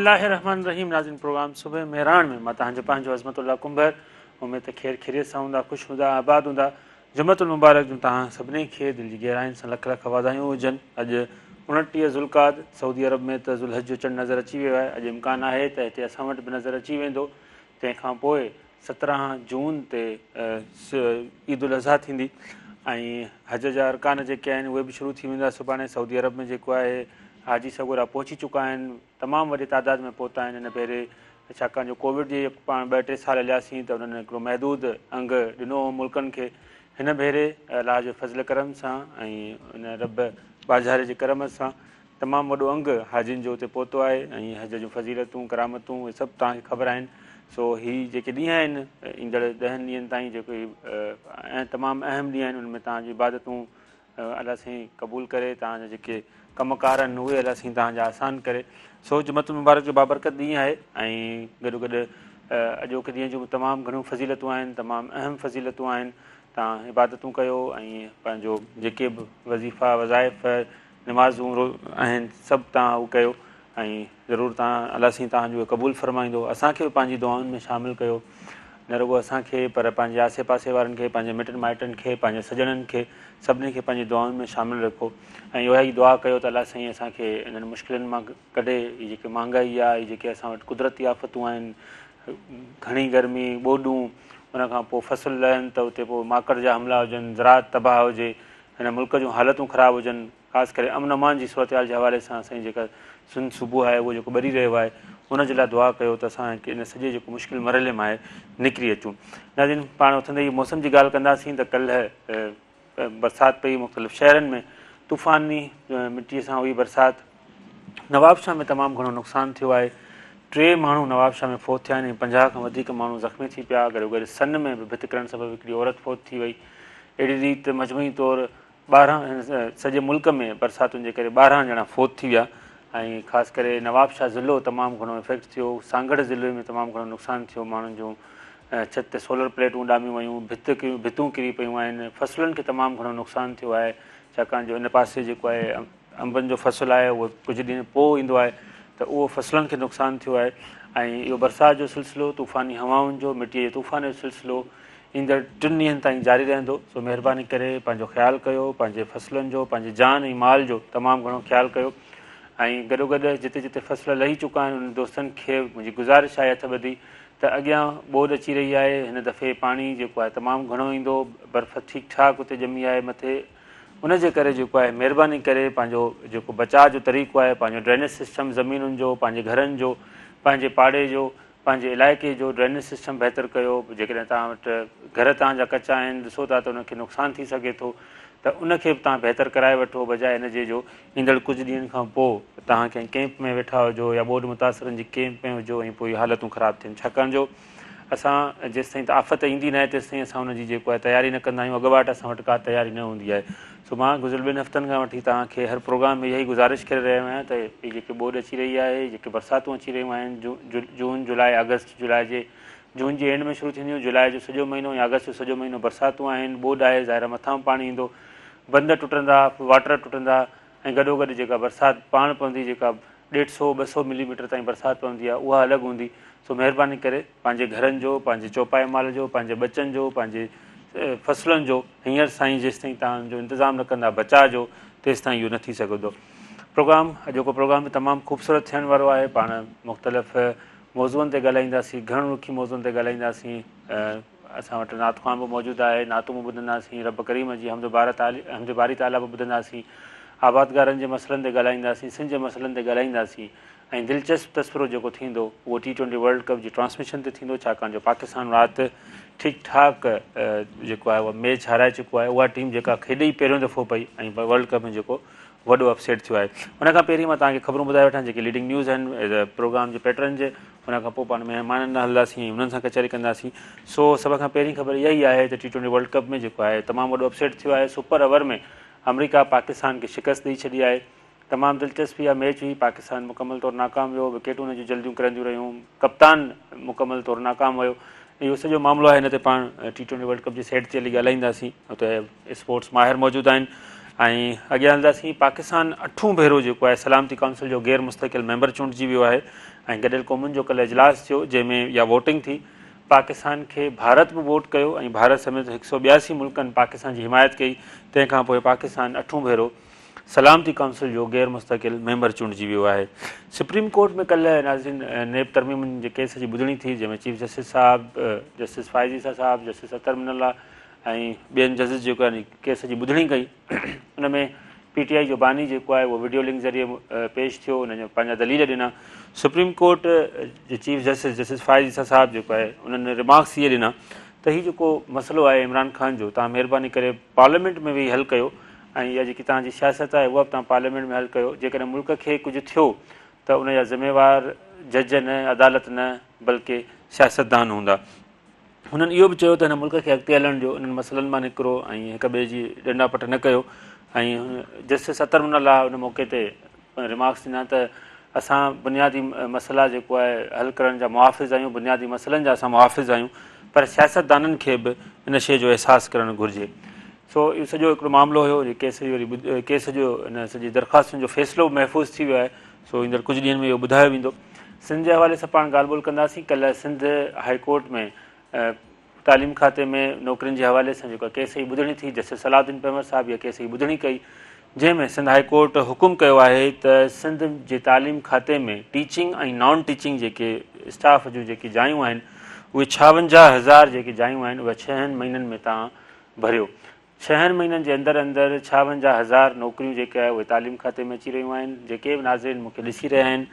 الله الرحمن الرحيم ناظرين پروگرام صبح مهراڻ ۾ مان توهان جو پنهنجو عظمت الله ڪنڀر اميد ته خير خيريت سان هوندا خوش هوندا آباد هوندا جمعة المبارڪ جون توهان سڀني کي دل جي گهراين سان لک لک واڌايون هجن اڄ 29 ذوالقعد سعودي عرب ۾ ته ذوالحج جو چنڊ نظر اچي ويو آهي اڄ امڪان آهي ته هتي اسان وٽ به نظر اچي ويندو تنهن کان پوء 17 جون تي عيد الاضحيٰ ٿيندي ۽ حج جا ارڪان جيڪي آهن اهي به شروع ٿي ويندا سڀاڻي سعودي عرب ۾ جيڪو آهي حاجي سڳورا پهچي چڪا آهن تمام وڏي تعداد ۾ پهتا آهن هن ڀيري ڇاڪاڻ جو ڪووڊ جي پاڻ ٻه ٽي سال هلياسين ته انهن هڪڙو محدود انگ ڏنو هو ملڪن کي هن ڀيري الله جي فضل ڪرم سان ۽ ان رب ٻاجهاري جي ڪرم سان تمام وڏو انگ حاجين جو اتي پهتو آهي ۽ حج جون فضيلتون، ڪرامتون اهي سڀ توهان کي خبر آهن. سو هي جيڪي ڏينهن آهن ايندڙ ڏهن ڏينهن تائين جيڪي ۽ تمام اهم ڏينهن آهن ان ۾ توهان جون عبادتون الله سائين قبول ڪري توهان جا جيڪي ڪم ڪار آهن اهي الله سائين توهان جا آسان ڪري. سو جمعة المبارڪ جو بابرڪت ڏينهن آهي ۽ گڏو گڏ اڄوڪي ڏينهن جون تمام گهڻيون فضيلتون آهن تمام اهم فضيلتون آهن توهان عبادتون ڪيو ۽ پنهنجو جيڪي به وظيفا وظائف نمازون آهن سڀ توهان هو ڪيو ۽ ضرور توهان الله سائين توهان جو قبول فرمائيندو اسان کي به پنهنجي دعائن ۾ شامل ڪيو نه رڳو اسان کي پر پنهنجي آسي پاسي وارن کي پنهنجي مٽن مائٽن کي پنهنجي سڄڻن کي سڀني کي پنهنجي دعائن ۾ شامل رکو ۽ اها ئي دعا ڪيو ته الله سائين اسان کي انهن مشڪلن مان ڪڍي هي جيڪي مهانگائي آهي هي جيڪي اسان وٽ قدرتي آفتون آهن گهڻي گرمي ٻوڏون ان کان پوء فصل لهن ته اتي پوء ماڪڙ جا حملا هجن زراعت تباهه هجي هن ملڪ جون حالتون خراب هجن، خاص ڪري امن امان جي صورتحال جي حوالي سان اسان جي جيڪا سنڌ صوبو آهي اهو جيڪو ٻري رهيو آهي ان جي لاء دعا ڪيو ته اسان ان سڄي جيڪو مشڪل مرحلي مان آهي نڪري اچون. ناظرين پاڻ اٿندي ئي موسم جي ڳالهه ڪنداسين ته ڪلهه برسات پئي مختلف شهرن ۾ طوفاني مٽي سان هئي برسات نوابشاهه ۾ تمام گهڻو نقصان ٿيو آهي ٽي ماڻهو نوابشاهه ۾ فوت ٿيا آهن ۽ 50 کان وڌيڪ ماڻهو زخمي ٿي پيا گڏو گڏ سن ۾ به ڀت ڪرڻ سبب هڪڙي عورت فوت ٿي وئي اهڙي ريت مجموعي طور 12 سڄي ملڪ ۾ برساتن جي ڪري 12 ڄڻا فوت ٿي ويا ۽ خاص ڪري نوابشاهه ضلعو تمام گهڻو افيڪٽ ٿيو سانگهڙ ضلعي ۾ تمام گهڻو نقصان ٿيو ماڻهن جون ڇت تي سولر پليٽون اڏاميون ويون ڀت ڀتون ڪري پيون آهن فصلن کي تمام گهڻو نقصان ٿيو آهي ڇاڪاڻ جو ان پاسي جيڪو آهي انبن جو فصل آهي اهو ڪجهه ڏينهن پوء ايندو آهي ته اهو فصلن کي نقصان ٿيو آهي ۽ اهو برسات جو سلسلو طوفاني هوائن جو مٽيء جي طوفان جو سلسلو ايندڙ ٽن ڏينهن تائين جاري رهندو سو مهرباني ڪري پنهنجو خيال ڪيو پنهنجي فصلن جو پنهنجي جان ۽ مال جو تمام گهڻو خيال ڪيو ۽ گڏو گڏ جتي جتي فصل لهي چڪا آهن انهن دوستن کي منهنجي گذارش آهي هٿ ٻڌي ته اڳيان ٻوڏ اچي رهي آهي هن دفعي پاڻي جيڪو آهي تمام گهڻو ايندو برف ٺيڪ ٺاڪ اتي ڄمي آهي مٿي ان جي ڪري جيڪو آهي مهرباني ڪري پنهنجو جيڪو بچاء جو طريقو آهي پنهنجو ڊرينيج سسٽم زمينن جو پنهنجي گهرن جو پنهنجي پاڙي جو پنهنجي علائقي جو ڊرينيج سسٽم بهتر ڪيو جيڪڏهن توهان وٽ گهر توهان جا ڪچا آهن ڏسو ٿا ته ان کي نقصان ٿي سگهي ٿو ته ان کي به توهان بهتر ڪرائي وٺو بجاء ان جي جو ايندڙ ڪجهه ڏينهن کان پوء توهان ڪنهن ڪيمپ ۾ ويٺا هجو يا ٻوڏ متاثرن جي ڪيمپ ۾ هجو ۽ پوء حالتون خراب ٿين ڇاڪاڻ جو اسان جيستائين ته آفت ايندي ناهي تيستائين اسان ان جي جيڪو آهي تياري نه ڪندا آهيون اڳواٽ اسان وٽ ڪا تياري نه هوندي آهي سو مان گذريل ٻن هفتن کان وٺي توهان کي هر پروگرام ۾ اها ئي گذارش ڪري رهيو آهيان ته هي جيڪي ٻوڏ اچي رهي آهي جيڪي برساتون اچي رهيون آهن جون جولاء آگسٽ جولاء جي جون جي اينڊ ۾ شروع ٿينديون جولاء جو سڄو مهينو ۽ آگسٽ جو سڄو مهينو برساتون آهن ٻوڏ آهي ظاهر مٿان پاڻي ايندو بند ٽٽندا واٽر ٽٽندا ۽ گڏوگڏ جيڪا برسات پاڻ پوندي جيڪا ڏيڍ سو ٻه سو ملي ميٽر تائين برسات پوندي آهي اها الڳ هوندي سو مهرباني ڪري پنهنجي گهرن جو پنهنجي چوپائي مال جو پنهنجي ٻچن جو پنهنجي فصلن جو هينئر سائين جيستائين توهان جو انتظام نه ڪندا بچاء جو تيستائين اهو نه ٿي سگهندو پروگرام اڄوڪو پروگرام به تمام خوبصورت ٿيڻ وارو آهي پاڻ مختلف موضوعن تي ڳالهائينداسين گهڻ رخي موضوعن تي ڳالهائينداسين اسان وٽ نعت خوان به موجود آهي، نعتون به ٻڌنداسين، رب ڪريم جي حمد بار تعالي حمد باري تعاليٰ به ٻڌنداسين، آبادگارن جي مسئلن تي ڳالهائينداسين، سنڌ جي مسئلن تي ڳالهائينداسين ۽ دلچسپ تذڪرو جيڪو ٿيندو اهو ٽي ٽوئنٽي ورلڊ ڪپ جي ٽرانسميشن تي ٿيندو ڇاڪاڻ جو پاڪستان رات ٺيڪ ٺاڪ جيڪو آهي اها ميچ هارائي چڪو آهي اها ٽيم جيڪا کيڏي ئي پهريون دفعو پئي ۽ ورلڊ ڪپ ۾ جيڪو وڏو اپسيٽ ٿيو آهي ان کان پهرين مان توهان کي خبرون ٻڌائي وٺان جيڪي ليڊنگ نيوز آهن پروگرام جي پيٽرن جي ان کان پوء پاڻ مهمانن ڏانهن هلنداسين ۽ انهن سان ڪچهري ڪنداسين. سو سڀ کان پهرين خبر اها ئي آهي ته ٽي ٽوئنٽي ورلڊ ڪپ ۾ جيڪو آهي تمام وڏو اپسيٽ ٿيو آهي سپر اوور ۾ آمريڪا پاڪستان کي شڪست ڏئي ڇڏي آهي تمام دلچسپ اها ميچ هئي پاڪستان مڪمل طور ناڪام ويو وڪيٽون ان جون جلديون ڪرنديون رهيون ڪپتان مڪمل طور ناڪام ويو اهو سڄو معاملو آهي هن تي پاڻ ٽي ٽوئنٽي ورلڊ ڪپ جي سيٽ تي هلي ڳالهائينداسين اتي اسپورٽس ماهر موجود آهن. ۽ اڳيان هلنداسين پاڪستان اٺون ڀيرو جيڪو آهي سلامتي ڪائونسل جو غير مستقل ميمبر چونڊجي ويو آهي ۽ گڏيل قومن جو ڪلهه اجلاس ٿيو جنهن ۾ يا ووٽنگ ٿي پاڪستان کي ڀارت به ووٽ ڪيو ۽ ڀارت سميت هڪ سئو ٻياسي ملڪن پاڪستان جي حمايت ڪئي تنهن کان پوء پاڪستان اٺون ڀيرو سلامتي ڪائونسل جو غير مستقل ميمبر چونڊجي ويو آهي. سپريم ڪورٽ ۾ ڪلهه ناظرين نيب ترميمن جي ڪيس جي ٻڌڻي ٿي جنهن ۾ چيف جسٽس صاحب، جسٽس فائز عيسيٰ صاحب، جسٽس اطهر من الله ۽ ٻين ججز جيڪو آهي ڪيس جي ٻڌڻي ڪئي ان ۾ پي ٽي آء جو باني جيڪو آهي اهو وڊيو لنڪ ذريعي پيش ٿيو ان جا پنهنجا دليل ڏنا سپريم ڪورٽ جي chief justice justice Faez Isa صاحب جيڪو آهي انهن ريمارڪس اهي ڏنا ته هي جيڪو مسئلو آهي عمران خان جو تان مهرباني ڪري پارليامينٽ ۾ ويهي حل ڪيو ۽ اها جيڪي توهان جي سياست آهي اها به توهان پارليامينٽ ۾ حل ڪيو، جيڪڏهن ملڪ کي ڪجهه ٿيو ته ان جا ذميوار جج نه، عدالت نه بلڪه سياستدان هوندا. هنن اهو به چيو ته هن ملڪ کي اڳتي هلڻ ڏيو، انهن مسئلن مان نڪرو ۽ هڪ ٻئي جي ڏنڊا پٽ نه ڪيو ۽ جسٽس اطهر من الله ان موقعي تي ريمارڪس ڏنا ته اسان بنيادي مسئلا جيڪو آهي حل ڪرڻ جا محافظ آهيون، بنيادي مسئلن جا اسان محافظ آهيون پر سياستدانن کي به ان شيء جو احساس ڪرڻ گهرجي. سو اهو سڄو هڪڙو معاملو هيو جي ڪيس جي وري ڪيس جو ان سڄي درخواستن جو فيصلو به محفوظ ٿي ويو آهي سو ايندڙ ڪجهه ڏينهن ۾ اهو ٻڌايو ويندو. سنڌ جي حوالي سان پاڻ ڳالهه ٻولهه ڪنداسين ڪلهه سنڌ هاء ڪورٽ ۾ تعليم کاتي ۾ نوڪرين جي حوالي سان جيڪا ڪيس جي ٻڌڻي ٿي جسٽس صلاح الدين پنهور صاحب اها ڪيس جي ٻڌڻي ڪئي جنهن ۾ سنڌ هاء ڪورٽ حڪم ڪيو آهي ته سنڌ جي تعليم کاتي ۾ ٽيچنگ ۽ نان ٽيچنگ جيڪي اسٽاف جون جيڪي جايون آهن اهي 56000 جيڪي جايون آهن اهي ڇهن مهينن ۾ تان ڀريو. ڇهن مهينن جي اندر اندر 56 هزار نوڪريون جيڪي آهي اهي تعليم کاتي ۾ اچي رهيون آهن. جيڪي به ناظرين مون کي ڏسي رهيا آهن،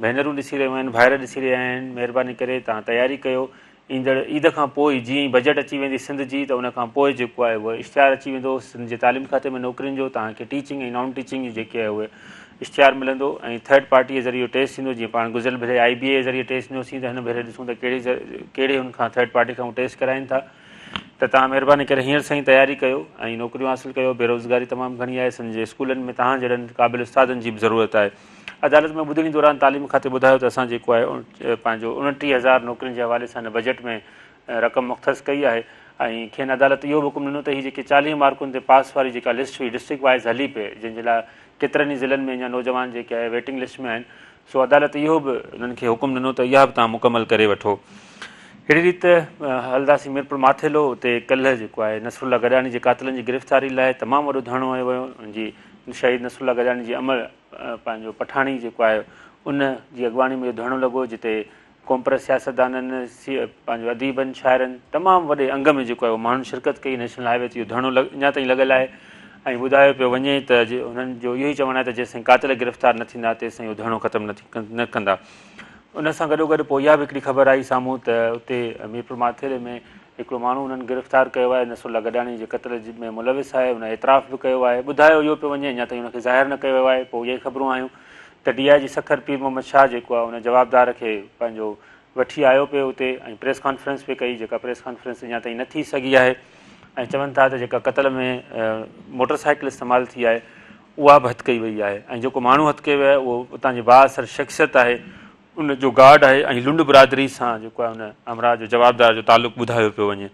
ڀينرون ڏسي رهيون آهن، ڀائر ڏسي رهيا آهن، مهرباني ڪري توهان تياري ڪيو. ايندڙ عيد کان پوء جيئن ئي بجيٽ اچي ويندي سنڌ جي ته ان کان پوء جيڪو آهي اهو اشتهار اچي ويندو سنڌ جي تعليم کاتي ۾ نوڪرين جو توهان کي ٽيچنگ ۽ نان ٽيچنگ جون جيڪي آهي اهي اشتهار ملندو ۽ ٿرڊ پارٽي جي ذريعي اهو ٽيسٽ ٿيندو جيئن پاڻ گذريل ڀيري آئي بي اي جي ذريعي ٽيسٽ ڏنوسين ته هن ڀيري ڏسون ته ڪهڙي ڪهڙي ان کان ٿرڊ پارٽي کان هو ٽيسٽ ڪرائين ٿا. ته توهان مهرباني ڪري هينئر سان ئي تياري ڪيو ۽ نوڪريون حاصل ڪيو، بيروزگاري تمام گهڻي آهي، سنڌ جي اسڪولن ۾ توهان جهڙن قابل استادن جي به ضرورت آهي. عدالت ۾ ٻڌڻي دوران تعليم کاتي ٻڌايو ته اسان جيڪو آهي پنهنجو 29 هزار نوڪرين جي حوالي سان هن بجيٽ ۾ رقم مختص ڪئي آهي ۽ کين عدالت اهو به حڪم ڏنو ته هي جيڪي 40 مارڪن تي پاس واري جيڪا لسٽ هئي ڊسٽرڪٽ وائيز هلي پئي جنهن جي لاء ڪيترن ئي ضلعن ۾ اڃا نوجوان جيڪي آهي ويٽنگ لسٽ ۾ آهن سو عدالت اهو به انهن کي حڪم ڏنو ته اها به توهان مڪمل ڪري وٺو. اهڙي ريت هلداسين ميرپور ماٿيلو اتي ڪلهه جيڪو آهي نصرالله گڏاڻي جي قاتلن جي گرفتاري لاء تمام وڏو ڌرڻو هنيو ويو ان جي شهيد نصرالله گڏاڻي جي امڙ پنهنجو پٺاڻي جيڪو آهي ان جي اڳواڻي ۾ اهو ڌرڻو لڳو جتي قومپرست سياستدانن، پنهنجو اديبن، شاعرن تمام وڏي انگ ۾ جيڪو آهي اهو ماڻهن شرڪت ڪئي، نيشنل هاء وي تي اهو ڌرڻو اڃا تائين لڳل آهي ۽ ٻڌايو پيو وڃي ته هنن جو اهو ئي چوڻ آهي ته جيستائين قاتل گرفتار نه ٿيندا تيستائين اهو ڌرڻو ختم نه ڪندا. ان سان گڏوگڏ پوء اها به هڪڙي خبر آئي سامهون ته اتي ميرپور ماٿيلي ۾ هڪڙو ماڻهو انهن گرفتار ڪيو آهي نصرالله گڏاڻي جي قتل ۾ ملوث آهي ان اعتراف به ڪيو آهي ٻڌايو اهو پيو وڃي اڃا تائين ان کي ظاهر نه ڪيو ويو آهي پوء اهي خبرون آيون ته ڊي I جي سکر پير محمد شاهه جيڪو آهي ان جوابدار کي پنهنجو وٺي آيو پئي اتي ۽ پريس ڪانفرنس پئي ڪئي جيڪا پريس ڪانفرنس اڃا تائين نه ٿي سگهي آهي ۽ چون ٿا ته جيڪا قتل ۾ موٽر سائيڪل استعمال ٿي آهي اها به هٿ ڪئي وئي آهي ۽ جيڪو ماڻهو هٿ ڪيو ويو آهي اهو اتان جي بااثر شخصيت آهي ان جو گارڊ آهي ۽ لنڊ برادري سان جيڪو آهي ان همراهه جو جوابدار جو تعلق ٻڌايو پيو وڃي.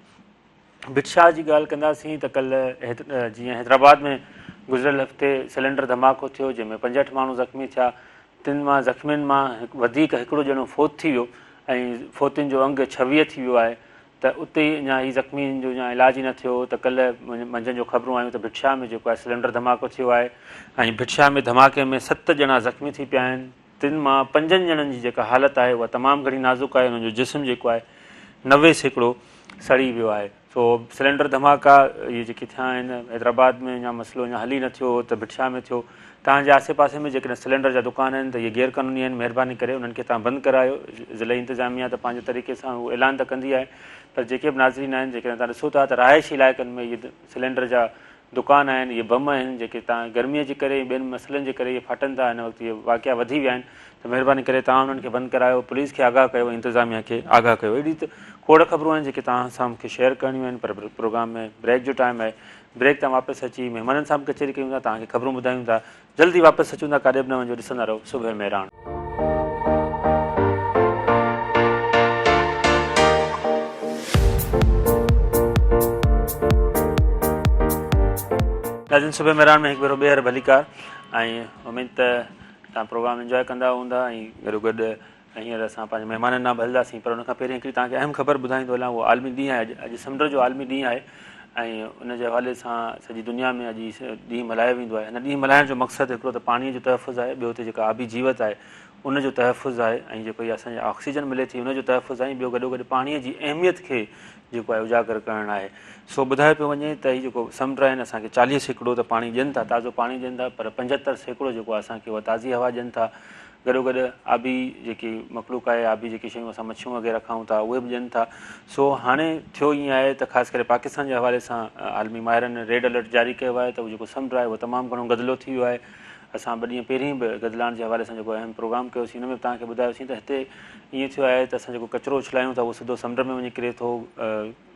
ڀٽ شاهه جي ڳالهه ڪنداسين ته ڪلهه جيئن حيدرآباد ۾ گذريل هفتي سلينڊر ڌماڪو ٿيو جنهن ۾ 65 ماڻهو زخمي ٿيا تن مان زخمين مان وڌيڪ هڪڙو ڄڻو فوت ٿي ويو ۽ فوتين جو انگ 26 ٿي ويو آهي ته اتي ئي اڃا هي زخمين جو اڃا علاج ئي نه ٿيو هو ته ڪلهه منجهند جو خبرون آيون ته ڀٽ شاهه ۾ جيڪو آهي سلينڊر ڌماڪو ٿيو آهي ۽ ڀٽ شاهه ۾ ڌماڪي ۾ ست ڄڻا زخمي ٿي پيا آهن تن مان پنجن ڄڻن جي جيڪا حالت آهي اها تمام گهڻي نازڪ آهي انهن جو جسم جيڪو آهي 90% سڙي ويو آهي سو سلينڊر ڌماڪا اهي جيڪي ٿيا آهن حيدرآباد ۾ اڃا مسئلو اڃا حل ئي نه ٿيو هو ته ڀٽ شاهه ۾ ٿيو توهان جي آسي پاسي ۾ جيڪڏهن سلينڊر جا دڪان آهن ته اهي غير قانوني آهن مهرباني ڪري انهن کي توهان بند ڪرايو ضلعي انتظاميا ته پنهنجي طريقي سان اهو اعلان ته ڪندي آهي پر جيڪي به ناظرين آهن جيڪڏهن توهان ڏسو ٿا ته رهائشي علائقن ۾ اهي سلينڊر جا دڪان آهن، اهي بم آهن جيڪي تان گرميء جي ڪري ۽ ٻين مسئلن جي ڪري اهي ڦاٽن ٿا، هن وقت اهي واقعا وڌي ويا آهن ته مهرباني ڪري توهان انهن کي بند ڪرايو، پوليس کي آگاهه ڪيو ۽ انتظاميا کي آگاهه ڪيو. اهڙي ته کوڙ خبرون آهن جيڪي توهان سان مون کي شيئر ڪرڻيون آهن پر پروگرام ۾ بريڪ جو ٽائيم آهي، بريڪ تان واپس اچي مهمانن سان به ڪچهري ڪيون ٿا، توهان کي خبرون ٻڌايون ٿا، جلدي واپس اچون ٿا ڪاڏي به نه وڃجو ڏسندا رهو صبح مهراڻ. ناظرين صبح مهراڻ ۾ هڪ ڀيرو ٻيهر ڀليڪار ۽ اميد ته توهان پروگرام انجواء ڪندا هوندا ۽ گڏو گڏ هينئر اسان پنهنجي مهمانن ڏانهن به هلنداسين پر ان کان پهرين هڪڙي توهان کي اهم خبر ٻڌائيندو هلان اهو عالمي ڏينهن آهي اڄ اڄ سمنڊ جو عالمي ڏينهن آهي ۽ ان جي حوالي سان سڄي دنيا ۾ اڄ هي ڏينهن ملهايو ويندو آهي هن ڏينهن ملهائڻ جو مقصد هڪڙو ته پاڻي جو تحفظ آهي ٻيو ته جيڪا آبي جيوت آهي ان جو تحفظ آهي ۽ جيڪو هي اسان کي آڪسيجن ملي ٿي ان جو تحفظ آهي ۽ ٻيو گڏو گڏ پاڻي جي اهميت کي جيڪو آهي اجاگر ڪرڻ آهي سو ٻڌايو پيو وڃي ته هي جيڪو سمنڊ آهن اسان کي 40% ته پاڻي ڏين ٿا تازو پاڻي ڏين ٿا پر 75% جيڪو اسان کي اها تازي هوا ڏين ٿا گڏو گڏ آبي جيڪي مخلوق آهي آبي جيڪي شيون اسان مڇيون وغيره کائون ٿا اهي به ڏين ٿا سو هاڻي ٿيو ائين آهي ته خاص ڪري پاڪستان جي حوالي سان عالمي ماهرن ريڊ الرٽ جاري ڪيو آهي ته اهو جيڪو سمنڊ آهي اهو تمام گهڻو گدلو ٿي ويو آهي اسان ٻه ڏينهن پهرين به گدلاڻ جي حوالي سان جيڪو اهم پروگرام ڪيوسين ان ۾ به توهان کي ٻڌايوسين ته هتي ائين ٿيو آهي ته اسان جيڪو ڪچرو اڇلايون ٿا اهو سڌو سمنڊ ۾ وڃي ڪري ٿو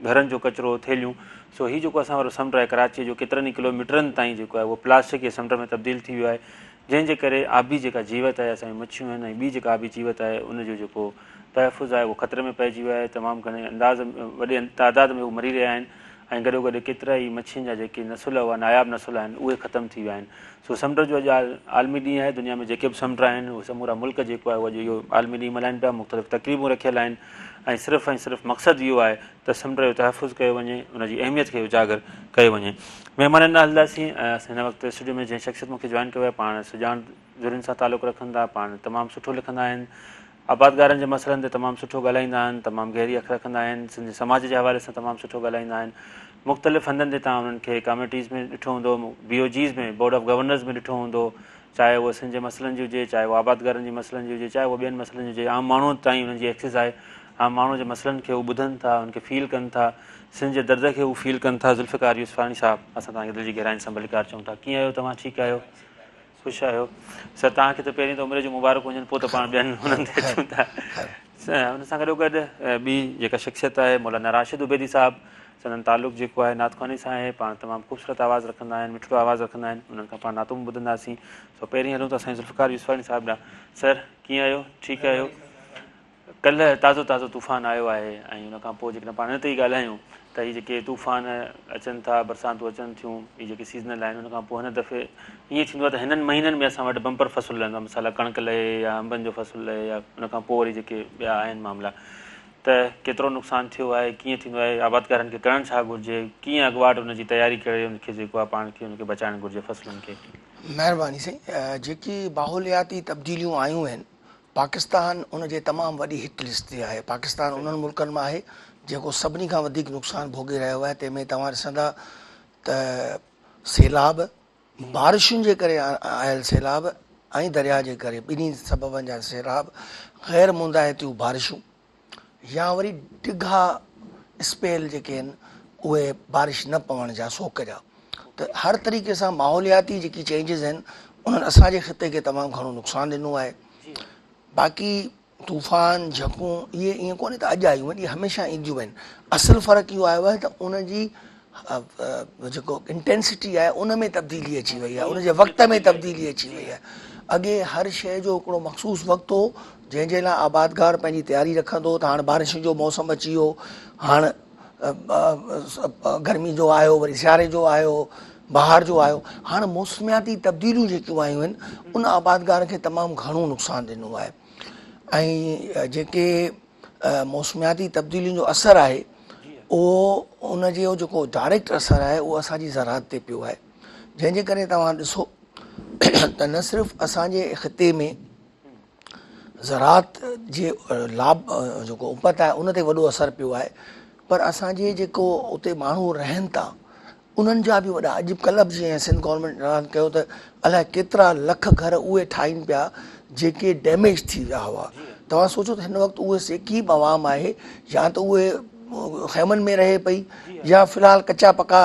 گهرن جو ڪچرو ٿيلهيون سو هي جيڪو اسان وارو سمنڊ آهي ڪراچيء جو ڪيترن ئي ڪلو ميٽرن تائين جيڪو آهي اهو پلاسٽڪ جي سمنڊ ۾ تبديل ٿي ويو آهي جنهن جي ڪري آبي جيڪا جيوت آهي اسان جون مڇيون آهن ۽ ٻي جيڪا آبي جيوت آهي ان جو جيڪو تحفظ آهي اهو خطري ۾ پئجي ويو آهي تمام گهڻي انداز وڏي تعداد ۾ هو مري رهيا آهن ۽ گڏو گڏ ڪيترا ئي مڇين جا جيڪي نسل هئا ناياب نسل آهن اهي ختم ٿي ويا آهن سو سمنڊ جو اڄ عالمي ڏينهن آهي دنيا ۾ جيڪي به سمنڊ آهن اهي سمورا ملڪ جيڪو آهي اهو اڄ اهو عالمي ڏينهن ملهائن پيا مختلف تقريبون رکيل آهن ۽ صرف ۽ صرف مقصد اهو آهي ته سمنڊ جو تحفظ ڪيو وڃي ان جي اهميت کي اجاگر ڪيو وڃي مهمانن ڏانهن هلنداسين هن وقت اسٽوڊيو ۾ جنهن شخصيت مون کي جوائن ڪيو آهي پاڻ سڄاڻ ڌرين سان تعلق رکن ٿا پاڻ تمام سٺو لکندا آهن آبادگارن جي مسئلن تي تمام سٺو ڳالهائيندا آهن، تمام گهري اک رکندا آهن، سنڌي سماج جي حوالي سان تمام سٺو ڳالهائيندا آهن. مختلف هنڌن تي توهان انهن کي ڪاميٽيز ۾ ڏٺو هوندو، B O Gs ۾ board of governors ۾ ڏٺو هوندو، چاهي اهو سنڌ جي مسئلن جي هجي، چاهي اهو آبادگارن جي مسئلن جي هجي، چاهي اهو ٻين مسئلن جي هجي، عام ماڻهوء تائين انهن جي ايڪسيس آهي، عام ماڻهوء جي مسئلن کي هو ٻڌن ٿا، انهن کي فيل ڪن ٿا، سنڌ جي درد کي هو فيل ڪن ٿا. ذوالفقار يوسفاڻي صاحب اسان توهان کي دل جي گهراين سان ڀليڪار چئون ٿا. ڪيئن آهيو توهان ٺيڪ آهيو؟ خوش آهيو سر توهان کي ته پهرين ته عمري جون مبارڪون هجن پوء ته پاڻ ٻين هنن تي اچون ٿا ان سان گڏو گڏ ٻي جيڪا شخصيت آهي مولانا راشد عبيدي صاحب سندن تعلق جيڪو آهي نعت خواني سان آهي پاڻ تمام خوبصورت آواز رکندا آهن مٺڙو آواز رکندا آهن انهن کان پاڻ نعتون به ٻڌنداسين سو پهرين هلون ٿا سائين ذوالفقار يوسفاڻي صاحب ڏانهن سر ڪيئن آهيو ٺيڪ آهيو ڪلهه تازو تازو طوفان آيو آهي ۽ ان کان پوء جيڪڏهن پاڻ ان تي ئي ڳالهايون ته هي جيڪي طوفان اچن ٿا، برساتون اچن ٿيون، هي جيڪي سيزنل آهن ان کان پوء هن دفعي ائين ٿيندو آهي ته هنن مهينن ۾ اسان وٽ بمپر فصل لهندو آهي مثال ڪڻڪ لهي يا انبن جو فصل لهي يا ان کان پوء وري جيڪي ٻيا آهن معاملا ته ڪيترو نقصان ٿيو آهي ڪيئن ٿيندو آهي آبادگارن کي ڪرڻ ڇا گهرجي ڪيئن اڳواٽ ان جي تياري ڪري ان کي جيڪو آهي پاڻ کي ان کي بچائڻ گهرجي فصلن کي. مهرباني سائين جيڪي ماحولياتي تبديليون آيون آهن پاڪستان ان جي تمام وڏي هٽ لسٽ تي آهي. پاڪستان انهن ملڪن مان آهي جيڪو سڀني کان وڌيڪ نقصان ڀوڳي رهيو آهي تنهن ۾ توهان ڏسندا ته سيلاب، بارشن جي ڪري آيل سيلاب ۽ درياء جي ڪري ٻنهي سببن جا سيلاب، غير مندائتيون بارشون يا وري ڊگها اسپيل جيڪي آهن اهي بارش نه پوڻ جا سوڪ جا ته هر طريقي سان ماحولياتي جيڪي چينجز آهن انهن اسان جي خطي کي تمام گهڻو نقصان ڏنو آهي باقي طوفان جهڪون اهي ائين ڪونهي ته اڄ آيون آهن اهي هميشه اينديون آهن اصل فرق اهو آيو آهي ته ان جي جيڪو انٽينسٽي آهي ان ۾ تبديلي اچي وئي آهي ان جي وقت ۾ تبديلي اچي وئي آهي اڳي هر شيء جو هڪڙو مخصوص وقت هو جنهن جي لاء آبادگار پنهنجي تياري رکندو هو ته هاڻ بارشن جو موسم اچي ويو هاڻ گرمي جو آيو وري سياري جو آيو بهار جو آيو هاڻ موسمياتي تبديليون جيڪيون آيون آهن ان آبادگار کي تمام گهڻو نقصان ڏنو آهي ۽ جيڪي موسمياتي تبديلين جو اثر آهي اهو ان جو جيڪو ڊائريڪٽ اثر آهي اهو اسان جي زراعت تي پيو آهي جنهن جي ڪري توهان ڏسو ته نه صرف اسان جي خطي ۾ زراعت جي لاڀ جيڪو اپت آهي ان تي وڏو اثر پيو آهي پر اسان جي جيڪو اتي ماڻهو رهن ٿا انهن جا به وڏا اڄ ڪلهه به جيئن سنڌ گورنمينٽ اعلان ڪيو ته الائي ڪيترا لک گهر اهي ٺاهين پيا جيڪي ڊيميج ٿي ويا هئا توهان سوچو ته هن وقت اهي جيڪي به عوام آهي يا ته اهي خيمن ۾ رهي پئي يا في الحال ڪچا پڪا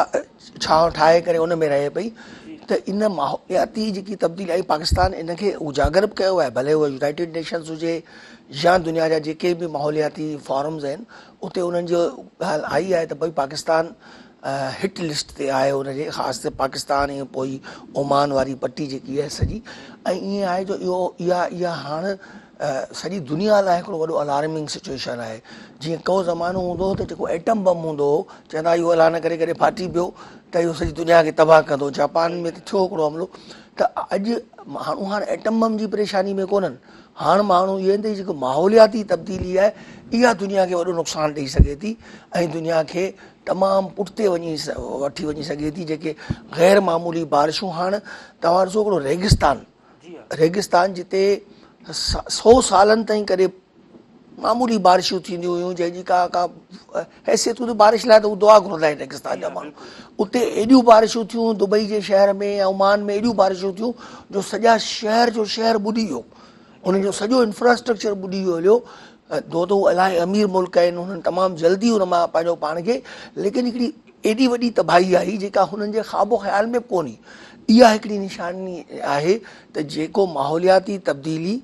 ڇانو ٺاهي ڪري ان ۾ رهي پئي ته ان ماحولياتي جيڪي تبديلي آئي پاڪستان ان کي اجاگر به ڪيو آهي ڀلي اهو يونائيٽيڊ نيشنز هجي يا دنيا جا جيڪي به ماحولياتي فورمز آهن اتي انهن جو ڳالهه آئي آهي ته ڀئي پاڪستان هٽ لسٽ تي آهي ان جي خاص تي پاڪستان ۽ پوء اومان واري پٽي جيڪي آهي سڄي ۽ ائين آهي جو اهو اها اها هاڻ سڄي دنيا لاء هڪڙو وڏو الارمنگ سچويشن آهي. جيئن ڪو زمانو هوندو هو ته جيڪو ايٽم بم هوندو هو، چوندا اهو الله نه ڪري ڪڏهن ڦاٽي پيو ته اهو سڄي دنيا کي تباهه ڪندو. جاپان ۾ ته ٿيو هڪڙو حملو ته اڄ ماڻهو هاڻ ايٽم بم جي پريشاني ۾ ڪونهن. هاڻ ماڻهو اهي آهن ته هي جيڪو ماحولياتي تبديلي آهي اها دنيا کي وڏو نقصان ڏئي سگهي ٿي ۽ دنيا کي تمام پٺتي وڃي وٺي وڃي سگهي ٿي جيڪي غير معمولي بارشون هاڻ توهان ڏسو هڪڙو ريگستان ريگستان جتي سو سالن تائين ڪڏهن معمولي بارشون ٿينديون هيون جنهن جي ڪا ڪا حيثيت هوندي بارش لاء ته هو دعا گهرندا آهن ريگستان جا ماڻهو اتي ايڏيون بارشون ٿيون دبئي جي شهر ۾ يا عمان ۾ ايڏيون بارشون ٿيون جو سڄا شهر جو شهر ٻڏي ويو انهن جو سڄو انفراسٽرڪچر ٻڏي ويو هليو دو ته هو الاهي امير ملڪ آهن انهن تمام جلدي ان مان پنهنجو پاڻ کي ليڪن هڪڙي ايڏي وڏي تباهي آئي جيڪا هنن جي خواب و خيال ۾ به ڪونهي اها هڪڙي نشاني آهي ته جيڪو ماحولياتي تبديلي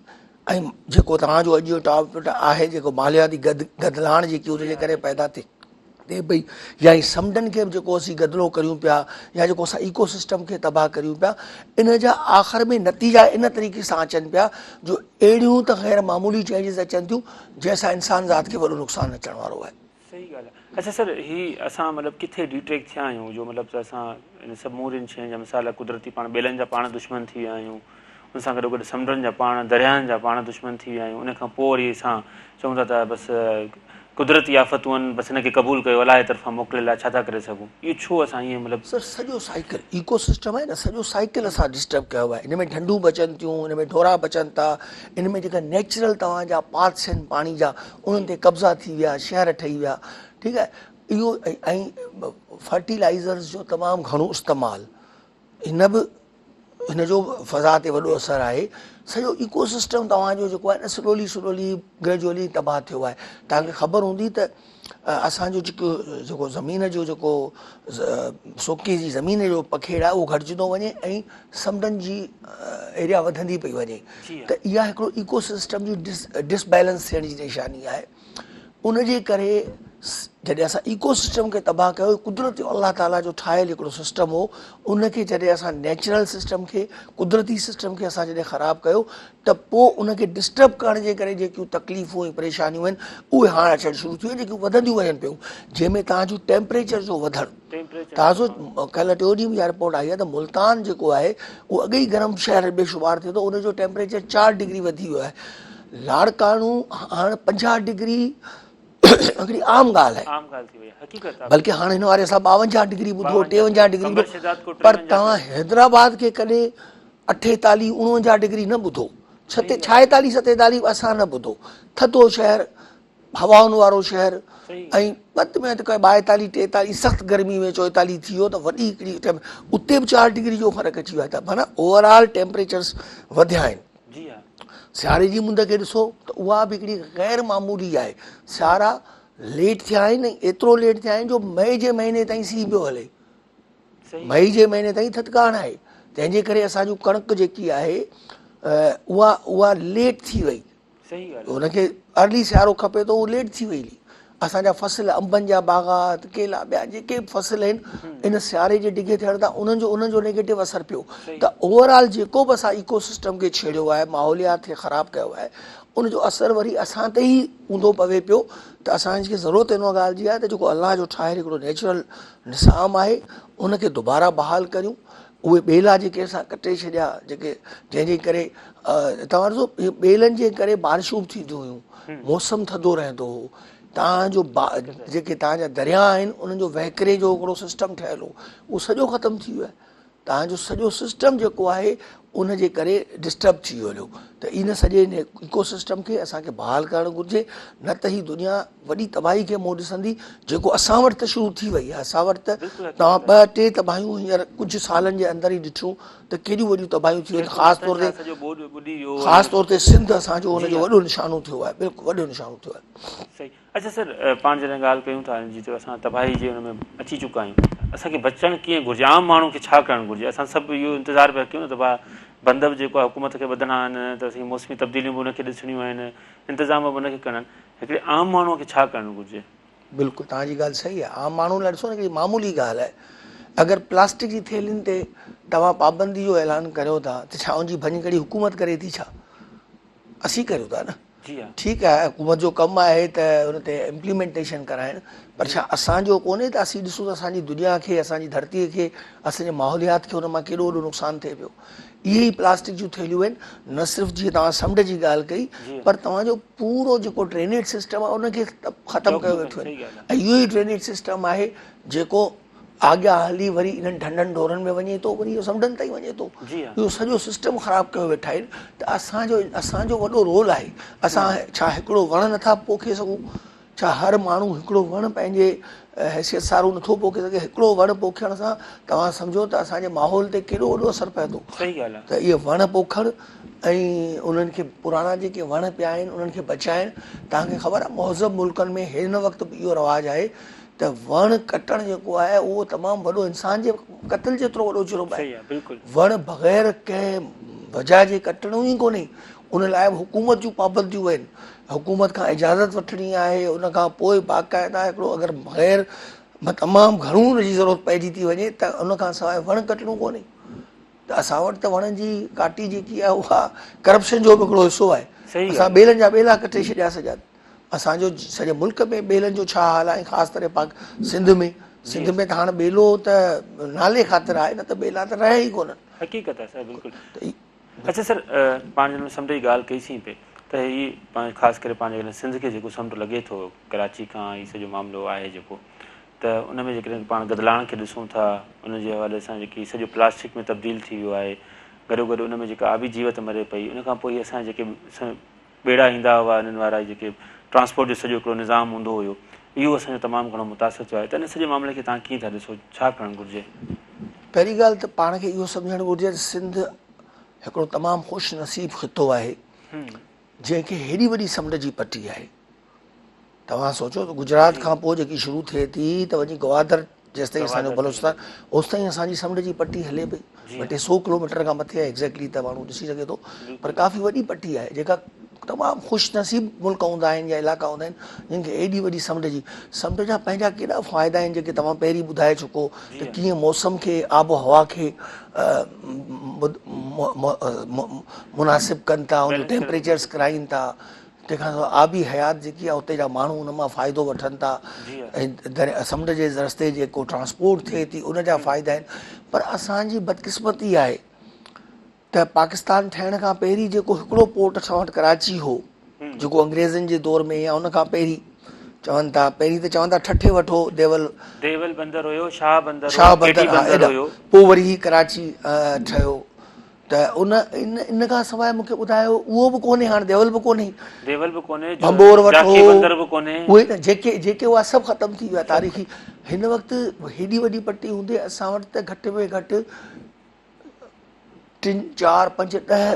۽ جيڪو توهان جو اڄ جو ٽاپڪ آهي جيڪو ماحولياتي گد گدلاڻ جيڪي ان جي ڪري پيدا ٿي ٿئي پئي يا هي سمنڊن کي به جيڪو اسين گدلو ڪريون پيا يا جيڪو اسان ايڪو سسٽم کي تباهه ڪريون پيا ان جا آخر ۾ نتيجا ان طريقي سان اچن پيا جو اهڙيون ته غير معمولي چينجز اچن ٿيون جنهن سان انسان ذات کي وڏو نقصان اچڻ وارو آهي. صحيح ڳالهه آهي. اڇا سر هي اسان مطلب ڪٿي ڊي ٽريڪ ٿيا آهيون جو مطلب ته اسان ان سمورين شين جا مثال قدرتي پاڻ ٻيلن جا پاڻ دشمن ٿي ويا آهيون ان سان گڏوگڏ سمنڊن جا پاڻ، درياهن جا پاڻ دشمن ٿي ويا آهيون، ان کان پوء وري اسان چئون ٿا ته بس قدرتي آفتون آهن، بس ان کي قبول ڪيو، الله جي طرفان موڪليل آهي، ڇا ٿا ڪري سگهون؟ اهو ڇو اسان ائين مطلب. سر سڄو سائيڪل، ايڪو سسٽم آهي نه، سڄو سائيڪل اسان ڊسٽرب ڪيو آهي، ان ۾ ڍنڍون بچن ٿيون، ان ۾ ڍورا بچن ٿا، ان ۾ جيڪا نيچرل توهان جا پاٿس آهن پاڻي جا، انهن تي قبضا ٿي ويا، شهر ٺهي ويا، ٺيڪ آهي، اهو ۽ فرٽيلائزرز جو تمام گهڻو استعمال، هن به هن جو فضا تي وڏو اثر آهي سڄو ايڪو سسٽم توهان جو جيڪو آهي نه سلولي سلولي گريجولي تباهه ٿيو آهي توهان کي خبر هوندي ته اسان جو جيڪو جيڪو زمين جو جيڪو سوڪي جي زمين جو پکيڙ آهي اهو گهٽجندو وڃي ۽ سمنڊن جي ايريا وڌندي پئي وڃي ته اها هڪڙو ايڪو سسٽم جي ڊس بيلنس ٿيڻ جي نشاني آهي ان جي ڪري جڏهن اسان ايڪو سسٽم کي تباهه ڪيو قدرتي الله تعاليٰ جو ٺاهيل هڪڙو سسٽم هو ان کي جڏهن اسان نيچرل سسٽم کي قدرتي سسٽم کي اسان جڏهن خراب ڪيو ته پوء ان کي ڊسٽرب ڪرڻ جي ڪري جيڪيون تڪليفون ۽ پريشانيون آهن اهي هاڻ اچڻ شروع ٿيون جيڪيون وڌنديون وڃن پيون جنهن ۾ توهان جو ٽيمپريچر جو وڌڻ تازو ڪلهه ٽيون ڏينهن به اها رپورٽ آئي آهي ته ملتان جيڪو آهي اهو اڳي ئي گرم شهر ۾ شمار ٿئي ٿو ان جو ٽيمپريچر چار ڊگري وڌي ويو آهي لاڙڪاڻو هاڻ 50 ڊگري هڪڙي عام ڳالهه آهي عام ڳالهه ٿي وئي حقيقت آهي بلڪه هاڻ هن واري اسان 52 ڊگري ٻڌو 53 ڊگري ٻڌو پر توهان حيدرآباد کي ڪڏهن 48 49 ڊگري نه ٻڌو 46 47 اسان نه ٻڌو ٿڌو شهر هوائن وارو شهر ۽ وڌ ۾ وڌ ڪنهن 42 43 سخت گرمي ۾ 44 ٿي ويو ته وڏي هڪڙي اتي به 4 ڊگري جو فرق اچي ويو آهي ته معنيٰ اوور آل ٽيمپريچرس وڌيا آهن جي ها. سياري جي مند کي ڏسو ته اها به هڪڙي غير معمولي آهي. سيارا ليٽ ٿيا آهن ۽ ايترو ليٽ ٿيا آهن جو مئي جي مهيني تائين سيء پيو هلي. مئي جي مهيني تائين ٿڌڪار آهي. تنهن جي ڪري اسان جون ڪڻڪ جيڪي آهي اها اها ليٽ ٿي وئي. هن کي ارلي سيارو کپي ٿو اهو ليٽ ٿي وئي هلي. اسان جا فصل انبن جا باغات ڪيلا ٻيا جيڪي به فصل آهن ان سياري جي ڊگهي ٿيڻ تان انهن جو انهن جو نيگيٽو اثر پيو ته اوور آل جيڪو به اسان ايڪو سسٽم کي ڇيڙيو آهي ماحوليات کي خراب ڪيو آهي ان جو اثر وري اسان تي ئي اونڌو پوي پيو ته اسان کي ضرورت ان ڳالهه جي آهي ته جيڪو الله جو ٺاهيل هڪڙو نيچرل نظام آهي ان کي دوباره بحال ڪريون اهي ٻيلا جيڪي اسان ڪٽي ڇڏيا جيڪي جنهن جي ڪري توهان ڏسو اهي ٻيلن جي ڪري بارشون به ٿينديون هيون موسم ٿڌو رهندو هو توهان جو جيڪي توهان جا درياء آهن انهن جو وهڪري جو هڪڙو سسٽم ٺهيل هو اهو سڄو ختم ٿي ويو آهي توهان جو سڄو سسٽم جيڪو آهي ان جي ڪري ڊسٽرب ٿي ويو هليو ته ان سڄي ايڪو سسٽم کي اسان کي بحال ڪرڻ گهرجي نه ته هي دنيا وڏي تباهي کي منهن ڏسندي جيڪو اسان وٽ ته شروع ٿي وئي آهي اسان وٽ ته توهان ٻه ٽي تباهيون هينئر ڪجهه سالن جي اندر ئي ڏٺيون ته ڪيڏيون وڏيون تباهيون ٿي ويون خاص طور تي خاص طور تي سنڌ اسان جو ان جو وڏو نشانو ٿيو آهي بلڪل وڏو نشانو ٿيو آهي. اڇا سر پاڻ جڏهن ڳالهه ڪيون ٿا ان جي ته اسان تباهي جي ان ۾ اچي چڪا آهيون اسان کي بچڻ ڪيئن گهرجي عام ماڻهو کي ڇا ڪرڻ گهرجي اسان سڀ اهو انتظار پيا ڪيون نه ته ڀا بند به جيڪو آهي حڪومت کي ٻڌڻا آهن ته اسين موسمي تبديليون به ان کي ڏسڻيون آهن انتظام به ان کي ڪرڻا آهن هڪڙي عام ماڻهو کي ڇا ڪرڻ گهرجي. بلڪل توهان جي ڳالهه صحيح آهي عام ماڻهو لاء ڏسو نه هڪڙي معمولي ڳالهه آهي اگر پلاسٽڪ جي ٿيلهين تي توهان پابندي جو اعلان ڪريو ٿا ته ڇا ان جي ڀڃڪڙي حڪومت ڪري ٿي ڇا؟ اسين ڪريون ٿا نه. جي ها. ٺيڪ آهي حڪومت جو ڪم آهي ته ان تي امپليمينٽيشن ڪرائڻ پر ڇا اسان جو ڪونهي ته اسين ڏسون ته اسان جي دنيا کي اسان جي ڌرتي کي اسان جي ماحوليات کي ان مان ڪيڏو وڏو نقصان ٿئي پيو. اهي ئي پلاسٽڪ جون ٿيلهيون آهن نه صرف جيئن توهان سمنڊ جي ڳالهه ڪئي پر توهان جو پورو جيڪو ڊرينيج سسٽم آهي ان کي ختم ڪيو ويٺو آهن ۽ اهو ئي ڊرينيج سسٽم آهي جيڪو اڳيان هلي وري انهن ڍنڍن ڍورن ۾ وڃي ٿو وري اهو سمنڊن تائين وڃي ٿو اهو سڄو سسٽم خراب ڪيو ويٺا آهن ته اسان جو اسان جو وڏو رول آهي اسان ڇا هڪڙو وڻ نٿا پوکي سگهون ڇا هر ماڻهو هڪڙو وڻ پنهنجي حيثيت سارو نٿو پوکي سگهي هڪڙو وڻ پوکڻ سان توهان سمجهو ته اسان جي ماحول تي ڪيڏو وڏو اثر پئي ٿو ته اهي وڻ پوکڻ ۽ انهن کي پراڻا جيڪي وڻ پيا آهن انهن کي بچائڻ توهان کي خبر آهي مهذب ملڪن ۾ هن وقت به اهو رواج آهي ته وڻ ڪٽڻ جيڪو آهي اهو تمام وڏو انسان جي قتل جيترو وڏو جرم آهي وڻ بغير ڪنهن وجهه جي ڪٽڻو ئي ڪونهي ان لاء به حڪومت جون پابنديون آهن حڪومت کان اجازت وٺڻي آهي ان کان پوء باقاعده هڪڙو اگر بغير تمام گهڻو ان جي ضرورت پئجي ٿي وڃي ته ان کان سواء وڻ ڪٽڻو ڪونهي ته اسان وٽ ته وڻن جي ڪاٽي جيڪي آهي اها ڪرپشن جو به هڪڙو حصو آهي اسان ٻيلن جا ٻيلا ڪٽي ڇڏيا سڄا اسان جو سڄي ملڪ ۾ ٻيلن جو ڇا حال آهي خاص طرح پاڪ سنڌ ۾ سنڌ ۾ ته هاڻ ٻيلو ته نالي خاطر آهي نه ته ٻيلا ته رهيا ئي ڪونهن. حقيقت آهي سر بلڪل. اڇا سر پاڻ جنھن سمنڊ جي ڳالهه ڪئي سين پئي ته هي پاڻ خاص ڪري پنهنجي جڏهن سنڌ کي جيڪو سمنڊ لڳي ٿو ڪراچي کان هي سڄو معاملو آهي جيڪو ته ان ۾ جيڪڏهن پاڻ گدلاڻ کي ڏسون ٿا ان جي حوالي سان جيڪي سڄو پلاسٽڪ ۾ تبديل ٿي ويو آهي گڏو گڏ ان ۾ جيڪا آبي جيوت مري پئي ان کان پوء هي اسان جيڪي ٻيڙا ايندا هئا انهن وارا جيڪي ٽرانسپورٽ جو سڄو هڪڙو نظام هوندو هيو اهو اسان جو تمام گهڻو متاثر ٿيو آهي ته ان سڄي معاملي کي توهان ڪيئن ٿا ڏسو ڇا ڪرڻ گهرجي؟ پهرين ڳالهه ته پاڻ کي اهو سمجهڻ گهرجي ته سنڌ هڪڙو تمام خوش نصيب خطو آهي جنهن کي هيڏي وڏي سمنڊ جي پٽي آهي توهان سوچو ته گجرات کان پوء جيڪي شروع ٿئي ٿي ته وڃي گوادر جيستائين اسان جو بلوچستان اوستائين اسان جي سمنڊ جي پٽي هلي پئي ٻه ٽي سو ڪلوميٽر کان مٿي آهي ايگزيڪٽلي ته ماڻهو ڏسي سگهي ٿو پر ڪافي وڏي پٽي آهي جيڪا تمام خوش نصيب ملڪ هوندا آهن يا علائقا هوندا آهن جن کي ايڏي وڏي سمنڊ جي سمنڊ جا پنهنجا ڪيڏا فائدا آهن جيڪي توهان پهرين ٻڌائي چڪو ته ڪيئن موسم کي آب و هوا کي مناسب ڪن ٿا ان جو ٽيمپريچرس ڪرائين ٿا تنهن کان سواء آبي حيات جيڪي آهي اتي جا ماڻهو ان مان فائدو وٺن ٿا ۽ سمنڊ جي رستي جيڪو ٽرانسپورٽ ٿئي ٿي ان جا فائدا آهن پر اسان جي بدقسمتي آهي ته پاڪستان ٺهڻ کان پهرين جيڪو هڪڙو پورٽ اسان وٽ ڪراچي هو جيڪو انگريزن جي دور ۾ يا ان کان پهرين چون ٿا پهرين ته چون ٿا ٺٽي وٽ هو ديول ديول بندر هيو شاهه بندر هيو ڪيٽي بندر هيو پوء وري هي ڪراچي ٺهيو ته ان ان کان سواء مون کي ٻڌايو اهو به ڪونهي هاڻ ديول به ڪونهي. ديول به ڪونهي ڀنڀور وٽ جاکي بندر به ڪونهي. اهي نه جيڪي جيڪي هئا سڀ ختم ٿي ويا تاريخي هن وقت هيڏي وڏي پٽي هوندي اسان وٽ ته گهٽ ۾ گهٽ ٽن چار پنج ڏهه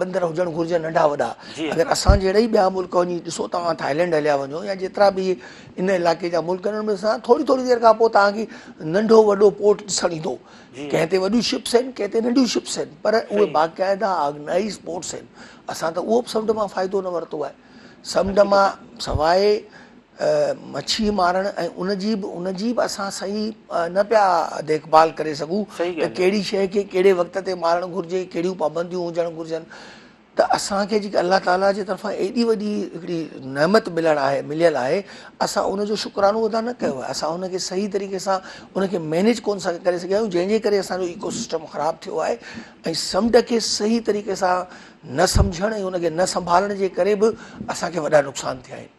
بندر هجڻ گهرجن ننڍا وڏا اگر اسان جهڙا ئي ٻيا ملڪ وڃي ڏسو توهان ٿائلينڊ هليا وڃو يا جيترا به ان علائقي جا ملڪ آهن ان ۾ ٿوري ٿوري دير کان پوء توهان کي ننڍو وڏو پورٽ ڏسڻ ايندو ڪنهن تي وڏيون شپس آهن ڪنهن تي ننڍيون شپس آهن پر اهي باقاعده آرگنائيز پورٽس آهن اسان ته اهو به سمنڊ مان فائدو نه ورتو آهي سمنڊ مان سواء مڇي مارڻ ۽ ان جي به ان جي به اسان صحيح نه پيا ديک ڀال ڪري سگهون ته ڪهڙي شيء کي ڪهڙي وقت تي مارڻ گهرجي ڪهڙيون پابنديون هجڻ گهرجن ته اسان کي جيڪا الله تعاليٰ جي طرفان ايڏي وڏي هڪڙي نعمت ملڻ آهي مليل آهي اسان ان جو شڪرانو ادا نه ڪيو آهي اسان ان کي صحيح طريقي سان ان کي مينيج ڪون سگهي ڪري سگهيا آهيون جنهن جي ڪري اسان جو ايڪو سسٽم خراب ٿيو آهي ۽ سمنڊ کي صحيح طريقي سان نه سمجهڻ ۽ ان کي نه سنڀالڻ جي ڪري به اسان کي وڏا نقصان ٿيا آهن.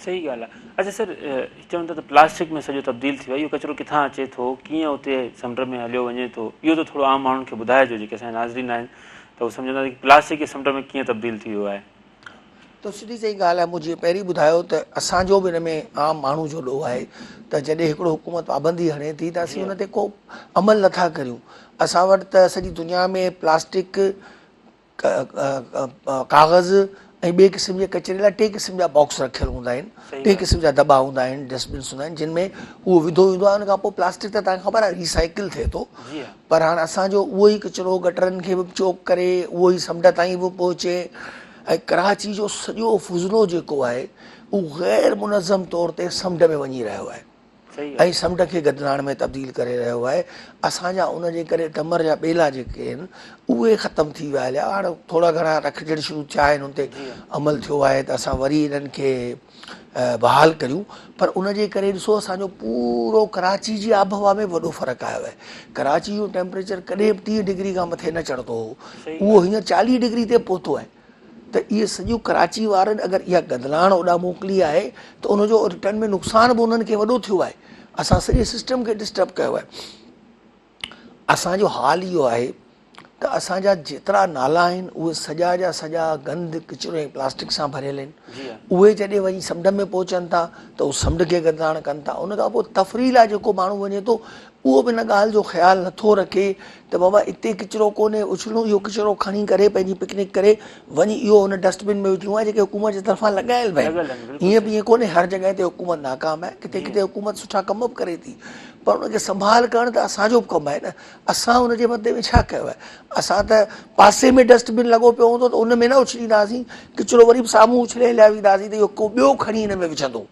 صحيح ڳالهه آهي اڇا سر چون ٿا ته پلاسٽڪ ۾ سڄو تبديل ٿي ويو اهو ڪچرو ڪٿان اچي ٿو ڪيئن اتي سمنڊ ۾ هليو وڃي ٿو اهو ته ٿورو عام ماڻهن کي ٻڌائجو جيڪي اسان جا ناظرين آهن ته هو سمجهندا ته پلاسٽڪ کي سمنڊ ۾ ڪيئن تبديل ٿي ويو آهي. ته سڌي سئي ڳالهه آهي مون جيئن پهرين ٻڌايو ته اسان جو به ان ۾ عام ماڻهو جو ڏوهه آهي ته جڏهن هڪڙو حڪومت پابندي هڻي ٿي ته اسين ان تي ڪو عمل نٿا ڪريون اسان وٽ ته سڄي دنيا ۾ پلاسٽڪ ڪاغذ ۽ ٻئي قسم جي ڪچري لاء ٽي قسم جا باڪس رکيل هوندا آهن ٽي قسم جا دٻا هوندا آهن ڊسٽ بنس هوندا آهن جن ۾ اهو وڌو ويندو آهي ان کان پوء پلاسٽڪ ته توهان کي خبر آهي ريسائيڪل ٿئي ٿو پر هاڻ اسان جو اهو ئي ڪچرو گٽرن کي به چوڪ ڪري اهو ئي سمنڊ تائين به پهچي ۽ ڪراچي جو سڄو فضلو جيڪو آهي اهو غير منظم طور تي سمنڊ ۾ وڃي رهيو آهي. ۽ سمنڊ کي گدلاڻ ۾ تبديل ڪري رهيو آهي. اسان جا ان جي ڪري تمر جا ٻيلا جيڪي آهن اهي ختم ٿي ويا هليا. هاڻ ٿورا گهڻا رکجڻ شروع ٿيا آهن ان تي عمل ٿيو آهي ته اسان وري انهن کي بحال ڪريون پر ان جي ڪري ڏسو اسان جو پورو ڪراچي جي آبهوا ۾ به وڏو فرق آيو آهي. ڪراچي جو ٽيمپريچر ڪڏهن به 30 ڊگري کان مٿي نه چڙهندو هو اهو هينئر 40 ڊگري تي پهتو آهي. ته اهي سڄيون ڪراچي وارن اگر اها گدلاڻ اوڏانهن موڪلي آهي ته ان جو ريٽرن ۾ نقصان به انهن کي وڏو ٿيو آهي. اسان سڄي سسٽم کي ڊسٽرب ڪيو آهي. اسان جو حال اهو آهي ته اسان جا جيترا نالا آهن اهي سڄا جا سڄا گند ڪچرو ۽ پلاسٽڪ سان ڀريل آهن. اهي جڏهن وڃي سمنڊ ۾ پهچن ٿا ته اهي سمنڊ کي گدلاڻ ڪن ٿا. ان کان پوء تفريح لاء جيڪو ماڻهو وڃي ٿو اهو به ان ڳالهه جو خيال نٿو رکي ته بابا اتي ڪچرو ڪونهي اڇلڻو اهو ڪچرو کڻي ڪري پنهنجي پڪنڪ ڪري وڃي اهو ان ڊسٽ بن ۾ وجهڻو آهي جيڪي حڪومت جي طرفان لڳايل به آهن ائين به ائين ڪونهي هر جڳهه تي حڪومت ناڪام آهي ڪٿي ڪٿي حڪومت سٺا ڪم به ڪري ٿي پر ان کي سنڀال ڪرڻ ته اسان جو به ڪم آهي نه اسان ان جي بدلي ۾ ڇا ڪيو آهي اسان ته پاسي ۾ ڊسٽ بن لڳو پيو هوندو ته ان ۾ نه اڇلينداسين ڪچرو وري به سامهون اڇلي هليا وينداسين ته اهو ڪو ٻيو کڻي ان ۾ وجهندو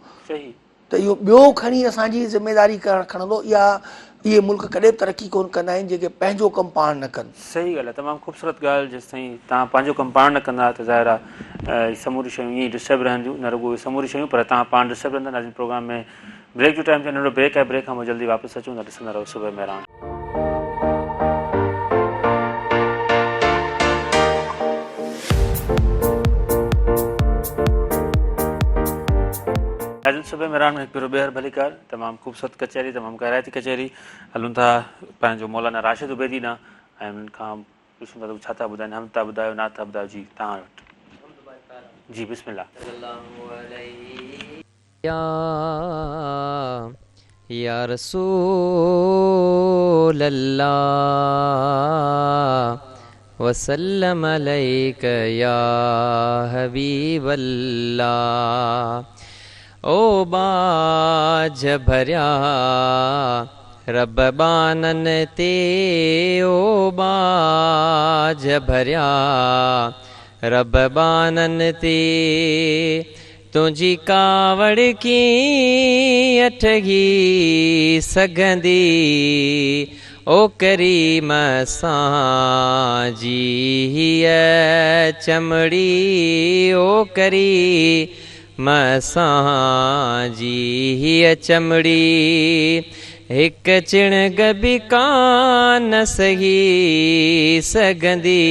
ته اهو ٻيو کڻي اسان جي ذميواري ڪرڻ کڻندو اها اهي ملڪ ڪڏهن به ترقي ڪونه ڪندا آهن جيڪي پنهنجو ڪم پاڻ نه ڪن. صحيح ڳالهه آهي تمام خوبصورت ڳالهه جيستائين توهان پنهنجو ڪم پاڻ نه ڪندا ته ظاهر آهي سموريون شيون ائين ئي ڊسٽرب رهنديون نه رڳو اهي سموريون شيون پر توهان پاڻ ڊسٽرب رهندا ناظرين پروگرام ۾ بريڪ جو ٽائيم ٿيو ننڍڙو بريڪ آهي بريڪ کان پوء جلدي واپس اچون ٿا ڏسندا رهو صبح مهراڻ. ناظرين صبح مهراڻ ۾ هڪ ڀيرو ٻيهر ڀليڪار تمام خوبصورت ڪچهري تمام ڪارائتي ڪچهري هلون ٿا پنهنجو مولانا راشد عبيدي ڏانهن ۽ انهن کان پڇون ٿا ته ڇا ٿا ٻڌائن حمد ٿا ٻڌايو نعت ٿا ٻڌايو جي توهان وٽ جي بسم الله. يا رسول الله وسلم عليڪ يا حبيب الله او ٻاجهه ڀريا رب ٻانهن تي او ٻاجهه ڀريا رب ٻانهن تي تنهنجي ڪاوڙ ڪيئن ٺهي سگهندي او ڪريم اسان جي هيء چمڙي او ڪريم اسان جي هيء چمڙي هڪ چڻگ به ڪانه سهي سگهندي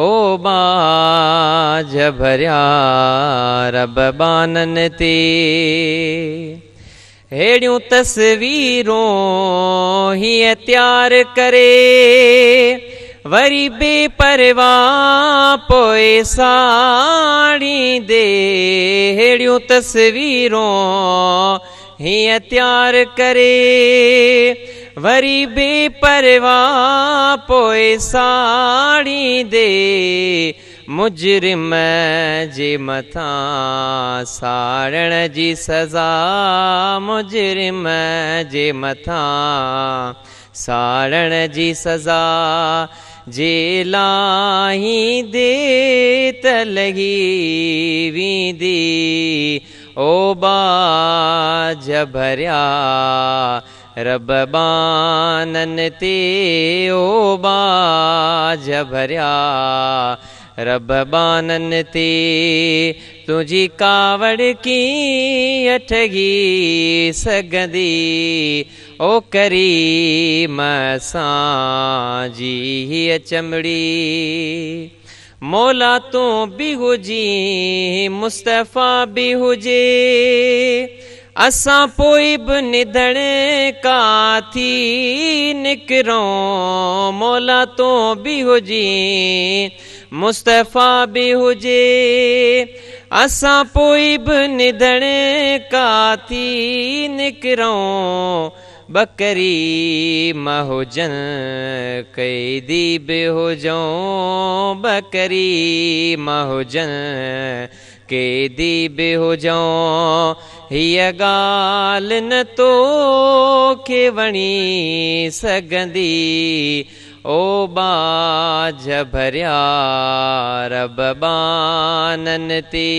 او ٻاجهه ڀريا رب ٻانهن تي ههڙيون تصويرون هيئن تيار ڪري وري بي پرواهه پوء ساڙيندي ههڙيون تصويرون هيئن تيار ڪري وري بي پرواهه پوء ساڙيندي مجرم جي مٿان ساڙڻ جي سزا مجرم جي مٿان ساڙڻ جي سزا جي لاهيندي ته لهي ويندي او ٻاجهه ڀريا رب ٻانهن تي او ٻاجهه ڀريا رب ٻانهن تي تنهنجي ڪاوڙ ڪيئن ٺهي سگهندي او ڪريم اسان جي هيء چمڙي. مولا تون به هجين مصطفيٰ به هجي اسان پوء به نڌڻ ڪا ٿي نڪرون مولا تون به هجين مصطفيٰ به هجي اسان پوء به نڌڻ ڪا ٿي نڪرون ٻڪري م هجن قيدي به هجون ٻڪري م هجن قيدي به هجون هيء ڳالهه نه توکي وڻي سگهندي او ٻاجهه ڀريا رب ٻانهن تي.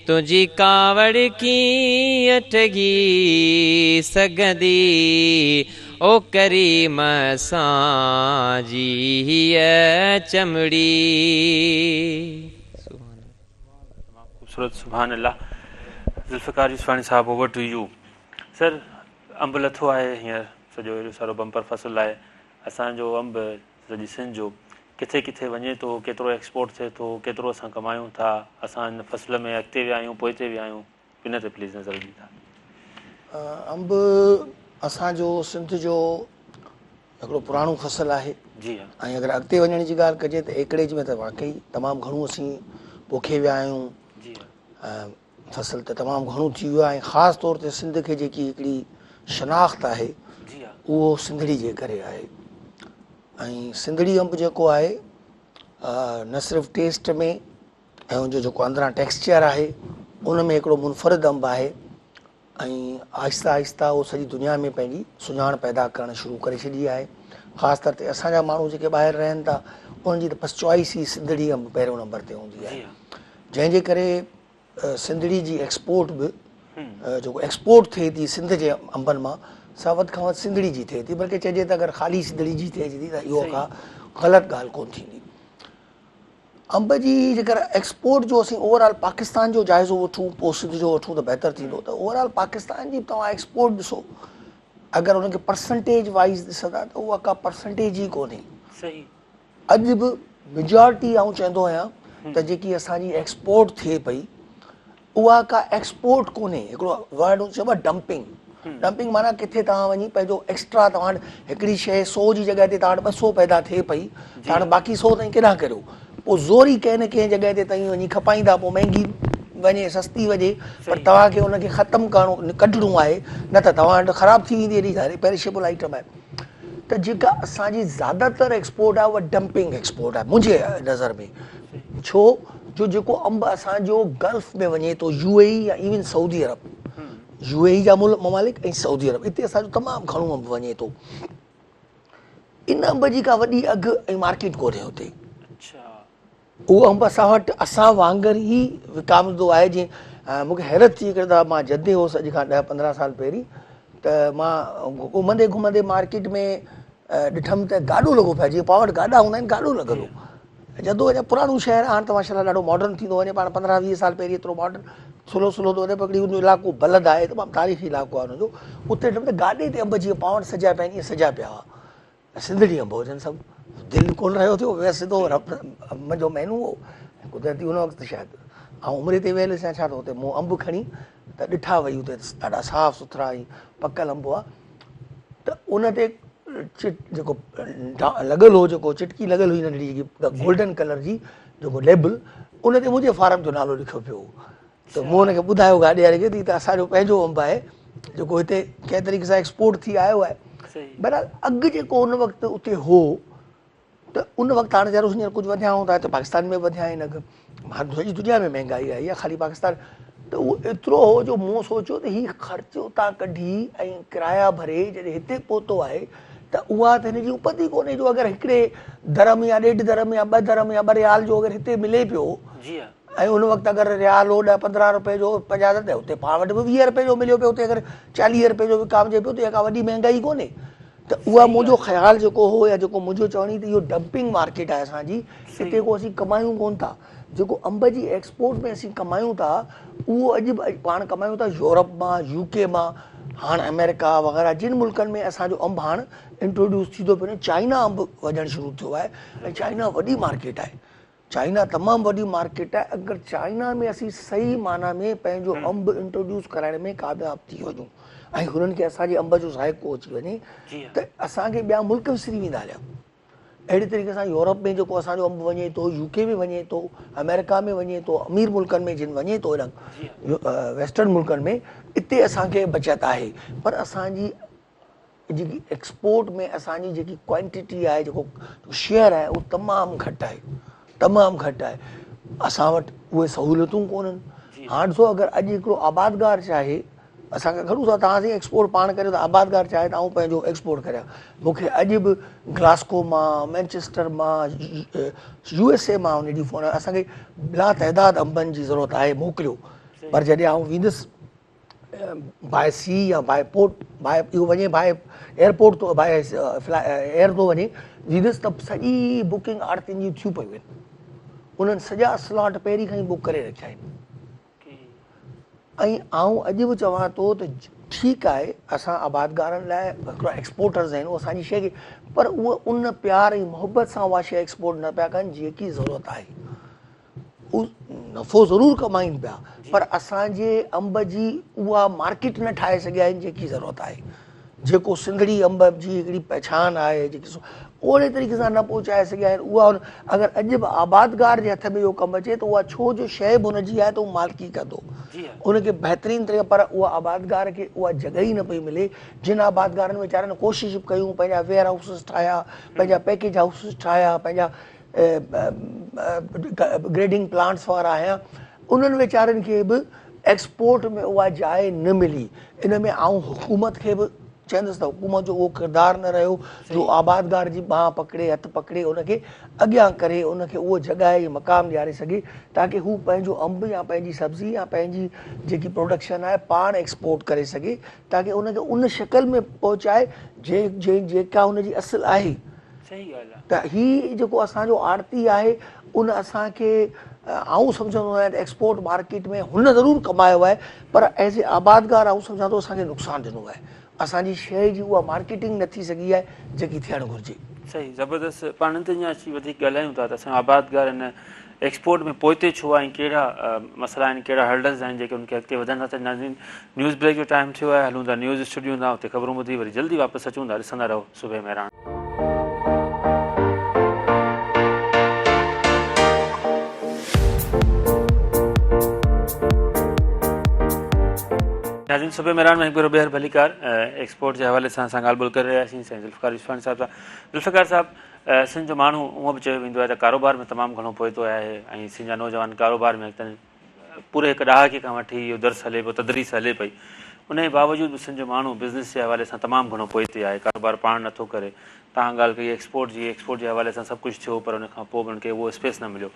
تنهنجي ڪاوڙ ڪيئن ٺڳي سگهندي او ڪريم اسان جي هيء چمڙي. تمام خوبصورت سبحان الله ذوالفقار يوسفاڻي صاحب اوور ٽو you سر انب لٿو آهي هينئر سڄو ايڏو سارو بمپر فصل آهي اسان جو انب سڄي سنڌ جو ڪٿي ڪٿي وڃي ٿو ڪيترو ايڪسپورٽ ٿئي ٿو ڪيترو اسان ڪمايون ٿا اسان هن فصل ۾ اڳتي ويا آهيون پوئتي ويا آهيون ان تي پليز نظر ڏيندا. انب اسان جو سنڌ جو هڪڙو پراڻو فصل آهي جي ها. ۽ اگر اڳتي وڃڻ جي ڳالهه ڪجي ته ايڪڙيج ۾ ته واقعي تمام گهڻو اسين پوکي ويا آهيون جي ها. فصل ته تمام گهڻو ٿي ويو آهي ۽ خاص طور تي سنڌ کي جيڪي هڪڙي شناخت آهي اهو سنڌڙي جي ڪري آهي ۽ سنڌڙي انب جيڪو آهي نه صرف ٽيسٽ ۾ ۽ ان جو جيڪو اندران ٽيڪسچر آهي ان ۾ هڪڙو منفرد انب آهي ۽ آهستي آهستي اهو سڄي دنيا ۾ پنهنجي سڃاڻ پيدا ڪرڻ شروع ڪري ڇڏي آهي خاص طور تي اسان جا ماڻهو جيڪي ٻاهر رهن ٿا انهن جي ته فرسٽ چوائس ئي سنڌڙي انب پهريون نمبر تي هوندي آهي جنهن جي ڪري سنڌڙي جي ايڪسپورٽ به جيڪو ايڪسپورٽ ٿئي ٿي سنڌ جي انبن مان سا وڌ کان وڌ سنڌڙي جي ٿئي ٿي بلڪه چئجي ته اگر خالي سنڌڙي جي ٿئي ٿي ته اهو ڪا غلط ڳالهه ڪونه ٿيندي. انب جي جيڪر ايڪسپورٽ جو اسين اوور آل پاڪستان جو جائزو وٺون پوء سنڌ جو وٺون ته بهتر ٿيندو ته اوور آل پاڪستان جي توهان ايڪسپورٽ ڏسو اگر ان کي پرسنٽيج وائز ڏسندا ته اها ڪا پرسنٽيج ئي ڪونهي. صحيح. اڄ به ميجارٽي آئون چوندو آهيان ته جيڪي اسان جي ايڪسپورٽ ٿئي پئي اها ڪا ايڪسپورٽ ڪونهي هڪڙو ورڊ چئبو آهي ڊمپنگ ڊمپنگ معنيٰ ڪٿي توهان وڃي پنهنجو ايڪسٽرا توهان وٽ هڪڙي شيء سو جي جڳهه تي توهان وٽ 200 پيدا ٿئي پئي توهان وٽ باقي سو تائين ڪيڏانهن ڪريو پوء زوري ڪنهن نه ڪنهن جڳهه تي تائين وڃي کپائيندا پوء مهنگي وڃي سستي وڃي پر توهان کي ان کي ختم ڪرڻو ڪڍڻو آهي نه ته توهان وٽ خراب ٿي ويندي ايڏي ساري پيرشيبل آئٽم آهي ته جيڪا اسان جي زياده تر ايڪسپورٽ آهي اها ڊمپنگ ايڪسپورٽ آهي منهنجي نظر ۾ ڇو جو جيڪو انب اسان جو گلف ۾ وڃي ٿو يو اي اي يا ايون سعودي عرب يو اي اي جا ممالڪ ۽ سعودي عرب اتي اسان جو تمام گهڻو انب وڃي ٿو ان انب جي ڪا وڏي اگهه ۽ مارڪيٽ ڪونهي اتي. اهو انب اسان وٽ اسان وانگر ئي وڪامجندو آهي جيئن مون کي حيرت ٿي هڪڙي دفعا مان جدي هوس اڄ کان ڏهه 15 سال پهرين ته مان گهمندي گهمندي مارڪيٽ ۾ ڏٺم ته گاڏو لڳو پيو آهي جيئن پاڻ وٽ گاڏا هوندا آهن گاڏو لڳل هو جدو اڃا پراڻو شهر آهي هاڻ ته ماشاء الله ڏاڍو ماڊرن ٿيندو وڃي پاڻ 15 20 سال پهرين ايترو ماڊرن سلو سلو ٿو وڃي پر هڪڙي ان جو علائقو بلد آهي تمام تاريخي علائقو آهي ان جو اتي ڏٺم ته گاڏي تي انب جيئن پاڻ وٽ سجيا پيا آهن ائين سجيا پيا هئا سنڌڙي انب هجن سڀ دل ڪونه رهيو ٿيو ويس سڌو رمضان جو مهينو هو قدرتي ان وقت شايد آئون عمري تي ويل هيس يا ڇا ته اتي مون انب کڻي ته ڏٺا وئي اتي ڏاڍا صاف سٿرا ۽ پڪل انب هئا ته ان تي چٽ جيڪو لڳل هو جيڪو چٽڪي لڳل هئي ننڍڙي جيڪي گولڊن ڪلر جي جيڪو ليبل ان تي منهنجي فارم جو نالو لکيو پيو هو ته مون هن کي ٻڌايو گاڏي واري کي ته هي ته اسان جو پنهنجو انب آهي جيڪو هتي ڪنهن طريقي سان ايڪسپورٽ ٿي آيو آهي. بهرحال اگهه جيڪو ان وقت اتي هو ته ان وقت هاڻي ضرور هينئر ڪجهه وڌيا هوندا ته پاڪستان ۾ وڌيا آهن اگهه هاڻي سڄي دنيا ۾ مهنگائي آئي آهي خالي پاڪستان ته اهو ايترو هو جو مون سوچيو ته هي خرچ اتان ڪڍي ۽ ڪرايا ڀري جڏهن هتي پهتو آهي ته اها ته هن جي اپت ئي ڪونهي جو اگر هڪڙي درم يا ڏيڍ درم يا ٻه درم يا ٻه ريال جو اگر هتي ملي پيو ۽ ان وقت اگر ريال هو ڏهه 15 رپئي جو 50 ته اتي پاڻ وٽ به 20 رپئي جو مليو پيو اتي اگر 40 رپئي جو وڪامجي پيو ته اها ڪا وڏي مهنگائي ڪونهي ته اها منهنجو خيال جيڪو هو يا جيڪو منهنجو چوڻ هي ته اهو ڊمپنگ مارڪيٽ آهي اسان جي هتي ڪو اسين ڪمايون ڪون ٿا جيڪو انب جي ايڪسپورٽ ۾ اسين ڪمايون ٿا اهو اڄ به پاڻ ڪمايون ٿا يورپ مان يو ڪي مان هاڻ آمريڪا وغيره جن ملڪن ۾ اسان جو انب هاڻ انٽروڊيوس ٿيندو پيو وڃي چائنا انب وڃڻ شروع ٿيو آهي ۽ چائنا وڏي مارڪيٽ آهي چائنا تمام وڏي مارڪيٽ آهي اگر چائنا ۾ اسين صحيح معنيٰ ۾ پنهنجو انب انٽروڊيوس ڪرائڻ ۾ ڪامياب ٿي وڃون ۽ هنن کي اسان جي انب جو ذائقو اچي وڃي ته اسان کي ٻيا ملڪ وسري ويندا هليا اهڙي طريقي سان يورپ ۾ جيڪو اسان جو انب وڃي ٿو يو ڪي ۾ وڃي ٿو آمريڪا ۾ وڃي ٿو امير ملڪن ۾ جن وڃي ٿو ويسٽرن ملڪن ۾ اتي اسان کي بچت آهي پر اسان جي جيڪي ايڪسپورٽ ۾ اسان جي جيڪي ڪوانٽيٽي آهي جيڪو شيئر آهي اهو تمام گهٽ آهي تمام گهٽ آهي اسان وٽ اهي سهولتون ڪونهن هاڻ ڏسو اگر اڄ هڪڙو آبادگار چاهي اسان کان گهڻو ٿا توهان سائين ايڪسپورٽ پاڻ ڪريو ته آبادگار چاهي ته آئون پنهنجو ايڪسپورٽ ڪريان مون کي اڄ به گلاسڪو مان مينچسٽر مان يو ايس اي مان ان جي فون اسان کي لا تعداد انبن جي ضرورت آهي موڪليو. پر جڏهن آئون ويندس باء سي يا باء پورٽ باء اهو وڃي باء ايئرپورٽ ٿو باء ايئر ٿو وڃي ويندس ته سڄي بڪنگ آڙتين جون ٿيون پيون آهن انهن سڄا سلاٽ پهرين کان ئي بڪ ڪري رکيا آهن ۽ آئون اڄ به چوان ٿو ته ٺيڪ آهي اسان آبادگارن لاء هڪڙا ايڪسپورٽرز آهن اسان جي شيء کي پر اهي ان پيار ۽ محبت سان اها شيء ايڪسپورٽ نه پيا ڪن جيڪي ضرورت آهي هو نفعو ضرور ڪمائين پيا پر اسان جي انب جي اها مارڪيٽ نه ٺاهي سگهيا آهن جيڪي ضرورت آهي جيڪو سنڌڙي انب جي هڪڙي پهچان آهي جيڪي اهڙي طريقي سان نه پهچائي سگهيا آهن اها اگر اڄ به آبادگار جي هٿ ۾ اهو ڪم اچي ته اها ڇو جو شيء به هن جي آهي ته هو مالڪي ڪندو ان کي بهترين طريقي پر اها آبادگار کي اها جڳهه ئي نه پئي ملي جن آبادگارن ويچارن ڪوشش به ڪيون پنهنجا ويئر هائوسز ٺاهيا پنهنجا پيڪيج هائوسز ٺاهيا پنهنجا گريڊنگ پلانٽس وارا هيا انهن ويچارن کي به ايڪسپورٽ ۾ اها جاء نه ملي ان ۾ آئون حڪومت کي به چوندس ته حڪومت جو اهو ڪردار نه رهيو جو آبادگار جي ٻانهن پڪڙي هٿ پڪڙي ان کي اڳيان ڪري ان کي اهو جڳهه ۽ مقام ڏياري سگهي تاڪه هو پنهنجو انب يا پنهنجي سبزي يا پنهنجي جيڪي پروڊڪشن آهي پاڻ ايڪسپورٽ ڪري سگهي تاڪه ان کي ان شڪل ۾ پهچائي جنهن جيڪا ان جي اصل آهي ته هي جيڪو اسان جو آڙتي آهي ان اسان کي آئون سمجهندو آهيان ته ايڪسپورٽ مارڪيٽ ۾ هن ضرور ڪمايو آهي پر ايز اي آبادگار آئون سمجهان ٿو اسان کي نقصان ڏنو آهي اسان جي شيء جي اها مارڪيٽنگ نه ٿي سگهي آهي جيڪي ٿيڻ گهرجي. صحيح زبردست پاڻ ان تي اڃا اچي وڌيڪ ڳالهايون ٿا ته اسان جو آبادگار هن ايڪسپورٽ ۾ پوئتي ڇو آهي ۽ ڪهڙا مسئلا آهن ڪهڙا هرڊلز آهن جيڪي ان کي اڳتي وڌڻ نٿا ناظرين نيوز بريڪ جو ٽائيم ٿيو آهي هلون ٿا نيوز اسٽوڊيو ڏانهن اتي خبرون ٻڌي وري جلدي واپس اچون ٿا ڏسندا رهو صبح مهراڻ. ناظرين صبح مهراڻ ۾ هڪ ڀيرو ٻيهر ڀليڪار ايڪسپورٽ جي حوالي سان اسان ڳالهه ٻولهه ڪري رهيا هئاسين سائين ذوالفقار يوسفاڻي صاحب سان ذوالفقار صاحب سنڌ جو ماڻهو هونء به چيو ويندو آهي ته ڪاروبار ۾ تمام گهڻو پوئتو آهي ۽ سنڌ جا نوجوان ڪاروبار ۾ اڳتي پوري هڪ ڏهاڪي کان وٺي اهو درس هلي پيو تدريس هلي پئي ان جي باوجود به سنڌ جو ماڻهو بزنس جي حوالي سان تمام گهڻو پوئتي آهي ڪاروبار پاڻ نٿو ڪري توهان ڳالهه ڪئي ايڪسپورٽ جي ايڪسپورٽ جي حوالي سان سڀ ڪجهه ٿيو پر ان کان پوء به انهن کي اهو اسپيس نه مليو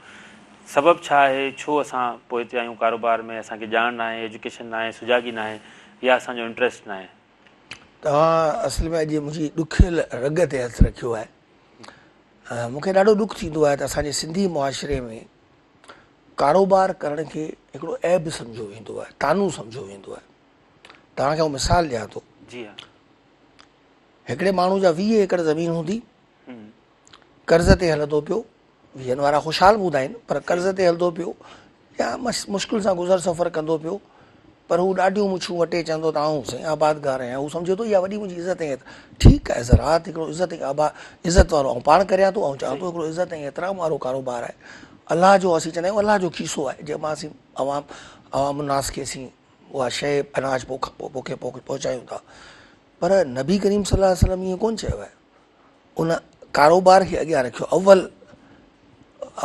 سبب ڇا آهي ڇو اسان پوئتي آهيون ڪاروبار ۾ اسان کي ڄاڻ ناهي ايجوڪيشن ناهي سجاڳي ناهي يا اسان جو انٽريسٽ ناهي. توهان اصل ۾ اڄ منهنجي ڏکيل رڳ تي هٿ رکيو آهي. مون کي ڏاڍو ڏک ٿيندو آهي ته اسان جي سنڌي معاشري ۾ ڪاروبار ڪرڻ کي هڪڙو عيب سمجهيو ويندو آهي، طعنو سمجهيو ويندو آهي. توهان کي آئون مثال ڏيان ٿو. جي ها. هڪڙي ماڻهو جا 20 ايڪڙ زمين هوندي، قرض تي هلندو پيو، ويهن وارا خوشحال به هوندا آهن پر قرض تي هلندو پيو يا مشڪل سان گذر سفر ڪندو پيو پر هو ڏاڍيون مڇون وٽي چوندو ته آئون سائين آبادگار آهيان هو سمجهي ٿو اها وڏي منهنجي عزت ۽ ٺيڪ آهي زراعت هڪڙو عزت ۽ آبا عزت وارو آئون پاڻ ڪريان ٿو آئون چوان ٿو هڪڙو عزت ۽ احترام وارو ڪاروبار آهي الله جو اسين چوندا آهيون الله جو کيسو آهي جنهن مان اسين عوام عوام الناس کي اسين اها شيء اناج پوک پوکي پوک پهچايون ٿا پر نبي ڪريم صلي الله عليه وسلم ائين ڪونه چيو آهي ان ڪاروبار کي اڳيان رکيو اول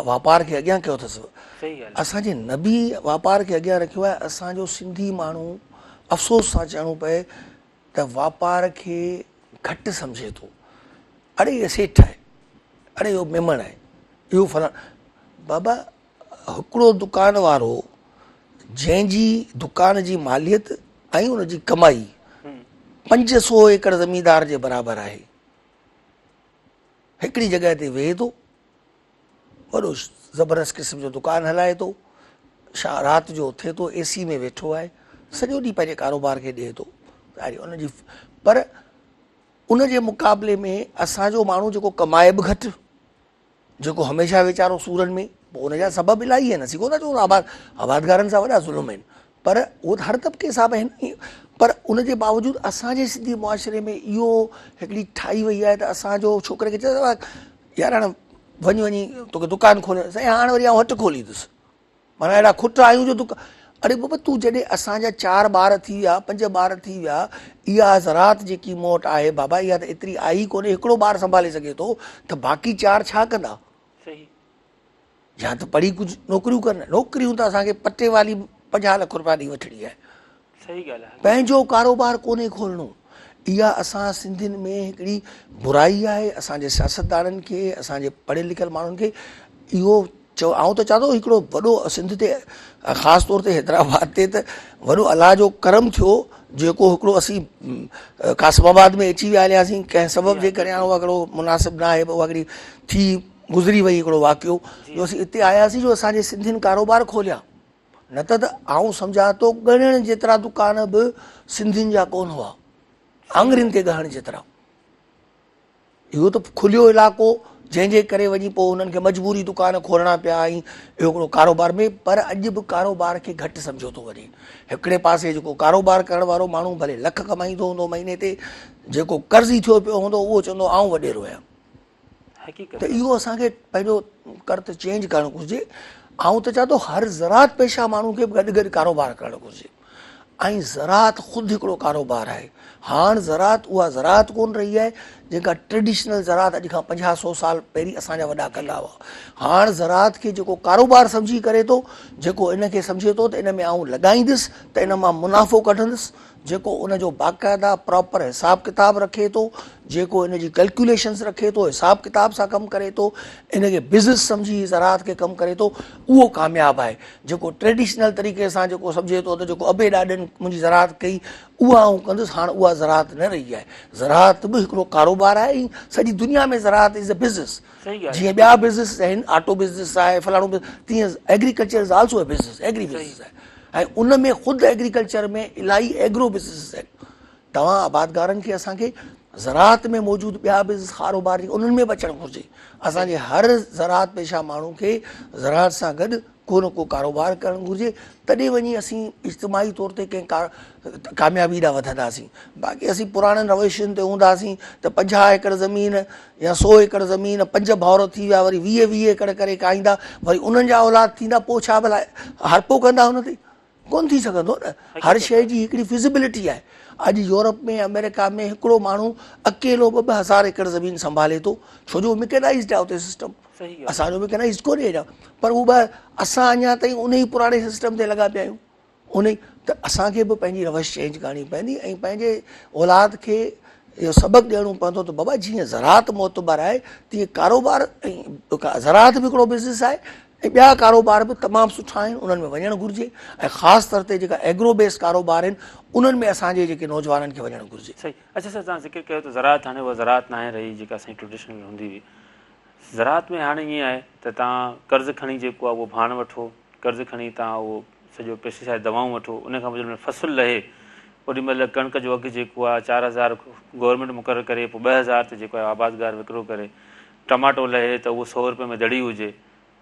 واپار کي اڳيان ڪيو اٿس اسان جي نبي واپار کي اڳيان رکيو آهي اسان جو سنڌي ماڻهو افسوس سان چوڻو پئي ته واپار کي گهٽ سمجهي ٿو اڙي اهو سيٺ آهي اڙي اهو ميمڻ آهي اهو فلاڻ بابا هڪڙو دڪان وارو جنهن جي دڪان جي ماليت ۽ ان جي ڪمائي 500 ايڪڙ زميندار جي برابر آهي هڪڙي جڳهه تي ويهي ٿو وڏو زبردست قسم جو دڪان هلائي ٿو رات جو اٿي ٿو اي سي ۾ ويٺو آهي سڄو ڏينهن پنهنجي ڪاروبار کي ڏئي ٿو ان جي پر ان جي مقابلي ۾ اسان جو ماڻهو جيڪو ڪمائي به گهٽ جيڪو هميشه ويچارو سورن ۾ پوء ان جا سبب الاهي آهن اسين ڪونه ٿا چئون آباد آبادگارن سان وڏا ظلم آهن پر اهو ته هر طبقي سان به آهن پر ان جي باوجود اسان جي سنڌي معاشري ۾ اهو هڪڙي ٺاهي وئي آهي ته اسان جو ڇوڪري کي چئي يار هاڻي وڃ وڃي توکي دڪان کولي سائين هاڻي وري آئون هٽ کوليندس معنيٰ اهڙا کٽ آهيون جو دڪان اڙي بابا تون جڏهن اسان جا چار ٻار ٿي ويا پنج ٻار ٿي ويا اها زراعت جيڪي مون وٽ آهي بابا اها ته ايتري آهي ئي ڪونهي هڪڙو ٻار سنڀالي سگهي ٿو ته باقي چار ڇا ڪندا يا ته پڙهي ڪجهه نوڪريون ڪن نوڪريون ته اسان کي پٽيوالي 50 لک روپيا ڏئي وٺڻي آهي صحيح ڳالهه آهي. پنهنجو ڪاروبار ڪونهي کولڻو. اها اسان سنڌين ۾ هڪڙي برائي آهي. اسان جي سياستدانن کي، اسان جي پڙهيل لکيل ماڻهن کي اهو چئو آئون ته چوان ٿو هڪڙو وڏو سنڌ تي خاص طور تي حيدرآباد تي ته وڏو الله جو ڪرم ٿيو جيڪو هڪڙو اسين قاسم آباد ۾ اچي ويا هلياسين ڪنهن سبب جي ڪري هاڻ اها هڪڙو مناسب نه آهي اها هڪڙي ٿي گذري وئي هڪڙو واقعو جو اسين اتي آياسين جو اسان جي سنڌين ڪاروبار کوليا نه ته ته آئون سمجهان ٿو ڳڻڻ جيترا دڪان به سنڌين جا ڪونه هئا آڱرين تي ڳڻڻ جيترا. اهو ته کليو علائقو جنهن جي ڪري وڃي پوء انهن کي مجبوري دڪان کولڻا پيا ۽ اهو هڪڙو ڪاروبار ۾ پر اڄ به ڪاروبار کي گهٽ سمجهيو ٿو وڃي. هڪڙي پاسي جيڪو ڪاروبار ڪرڻ وارو ماڻهو ڀلي لک ڪمائيندو هوندو مهيني تي جيڪو قرضي ٿيو پيو هوندو اهو چوندو آئون وڏيرو آهيان. ته اهو اسان کي پنهنجو ڪرت چينج ڪرڻ گهرجي. آئون ته چوان ٿو هر زراعت پيشه ماڻهو کي به گڏ گڏ ڪاروبار ڪرڻ گهرجي ۽ زراعت خود هڪڙو ڪاروبار آهي. هاڻ زراعت اها زراعت ڪونه رهي آهي جيڪا ٽريڊيشنل زراعت اڄ کان پنجاهه سو سال پهرين اسان جا وڏا ڪندا هئا. هاڻ زراعت کي جيڪو ڪاروبار سمجهي ڪري ٿو، جيڪو ان کي سمجهي ٿو ته ان ۾ آئون لڳائيندس ته ان مان منافعو ڪڍندس، جيڪو ان جو باقاعده پراپر حساب ڪتاب رکي ٿو، جيڪو ان جي ڪلڪيوليشنز رکي ٿو، حساب ڪتاب سان ڪم ڪري ٿو، ان کي بزنس سمجهي زراعت کي ڪم ڪري ٿو، اهو ڪامياب آهي. جيڪو ٽريڊيشنل طريقي سان جيڪو سمجهي ٿو ته جيڪو ابي ڏاڏن منهنجي زراعت ڪئي، اها آئون ڪندس، هاڻ اها زراعت نه رهي آهي. زراعت به هڪڙو ڪاروبار آهي ۽ سڄي دنيا ۾ زراعت از اي بزنس. جيئن ٻيا بزنس آهن، آٽو بزنس آهي، فلاڻو بزنس، تيئن agriculture is also a business, agri business آهي. ۽ ان ۾ خود ايگريڪلچر ۾ الاهي ايگرو بزنس آهن. توهان آبادگارن کي اسان کي زراعت ۾ موجود ٻيا بزنس ڪاروبار جيڪي انهن ۾ به اچڻ گهرجي. اسان جي هر زراعت پيشه ماڻهو کي زراعت سان گڏ ڪو نه ڪو ڪاروبار ڪرڻ گهرجي تڏهن وڃي اسين اجتماعي طور تي ڪنهن ڪاميابي ڏانهن وڌنداسين. باقي اسين پراڻن روشن تي هونداسين ته 50 ايڪڙ زمين يا 100 ايڪڙ زمين پنج ڀائر ٿي ويا وري 20 20 ايڪڙ ڪري کائيندا وري انهن جا اولاد ٿيندا پوء ڇا ڀلا هارپو ڪندا ان تي؟ ڪونه ٿي سگهندو نه. هر شيء جي هڪڙي فزيبلٽي آهي. اڄ يورپ ۾ آمريڪا ۾ هڪڙو ماڻهو اڪيلو ٻه ٻه هزار ايڪڙ زمين سنڀالي ٿو ڇو جو مڪينائزڊ آهي اتي سسٽم. اسان جو مڪينائزڊ ڪونهي ايڏا پر هو به اسان اڃا تائين ان ئي پراڻي سسٽم تي لڳا پيا آهيون. ان ئي ته اسان کي به پنهنجي روش چينج ڪرڻي پوندي ۽ پنهنجي اولاد کي اهو سبق ڏيڻو پوندو ته بابا جيئن زراعت معتبر آهي تيئن ڪاروبار ۽ زراعت به هڪڙو بزنس آهي ۽ ٻيا ڪاروبار به تمام سٺا آهن انهن ۾ وڃڻ گهرجي ۽ خاص طور تي جيڪا ايگرو بيس ڪاروبار آهن انهن ۾ اسان جي جيڪي نوجوانن کي وڃڻ گهرجي. صحيح اڇا سر توهان ذڪر ڪيو ته زراعت هاڻي اها زراعت ناهي رهي جيڪا اسان جي ٽريڊيشنل هوندي هئي زراعت ۾ هاڻي ائين آهي ته توهان قرض کڻي جيڪو آهي اهو ڀاڻ وٺو قرض کڻي توهان اهو سڄو پيسٽيسائيڊ دوائون وٺو ان کان پوء جڏهن فصل لهي اوڏي مهل ڪڻڪ جو اگهه جيڪو آهي 4000 گورنمينٽ مقرر ڪري پوء 2000 تي جيڪو آهي آبادگار وڪرو ڪري ٽماٽو لهي ته اهو سو روپئي ۾ دڙي هجي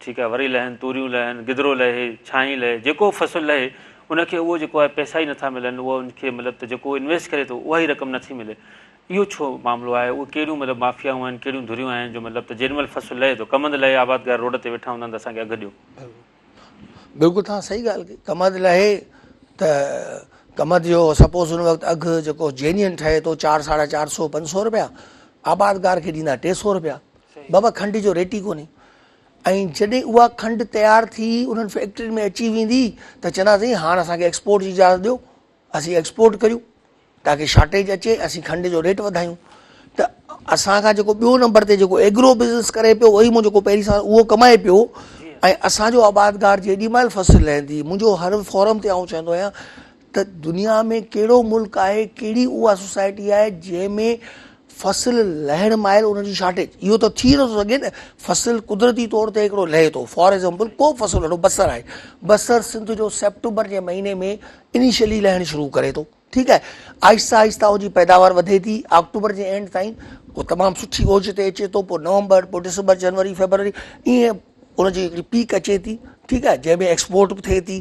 ٺيڪ آهي وري لهن توريون لهن گدرو لهي ڇانهين لهي جيڪو فصل لهي ان کي اهو جيڪو آهي پئسا ئي نٿا ملن اهو ان کي مطلب ته جيڪو انويسٽ ڪري ٿو اها ئي رقم نٿي ملي اهو ڇو معاملو آهي اهي ڪهڙيون مطلب مافيائون آهن ڪهڙيون ڌريون آهن جو مطلب ته جيڏي مهل فصل لهي ٿو ڪمند لهي آبادگار روڊ تي ويٺا هوندا آهن ته اسان کي اگهه ڏيو. بلڪل توهان صحيح ڳالهه ڪئي ڪمند لهي ته ڪمند جو سپوز ان وقت اگهه جيڪو جينين ٺهي ٿو چار ساڍا چار سو پنج سو روپيا آبادگار کي ڏيندا ٽي سو روپيا بابا کنڊ جو ريٽ ئي ڪونهي ۽ جڏهن اها کنڊ تيار ٿي انهن فيڪٽرين ۾ اچي ويندي ته چونداسين هاڻ اسان کي ايڪسپورٽ جي اجازت ڏيو اسين ايڪسپورٽ ڪريون تاڪه شارٽيج اچي اسين کنڊ جو ريٽ وڌايون ته اسان کان جيڪو ٻيو نمبر تي جيڪو ايگرو بزنس ڪري پيو وہي مون جيڪو پهرين سال اهو ڪمائي پيو ۽ اسان جو آبادگار جيڏي مهل فصل لهندي منهنجو هر فورم تي آئون چوندو آهيان ته دنيا ۾ ڪهڙو ملڪ آهي ڪهڙي اها سوسائٽي آهي جنهن ۾ فصل لهڻ مهل ان جي شارٽيج اهو ته ٿي نٿو سگهي نه فصل قدرتي طور تي هڪڙو لهي ٿو فار ايگزامپل ڪو فصل وٺو بصر آهي بصر سنڌ جو سيپٽمبر جي مهيني ۾ انيشلي لهڻ شروع ڪري ٿو ٺيڪ آهي آهستي آهستي ان جي پيداوار وڌي ٿي آڪٽوبر جي اينڊ تائين اهو تمام سٺي اوج تي اچي ٿو پوء نومبر پوء ڊسمبر جنوري فيبروري ائين ان جي هڪڙي پيڪ اچي ٿي ٺيڪ آهي جنهن ۾ ايڪسپورٽ به ٿئي ٿي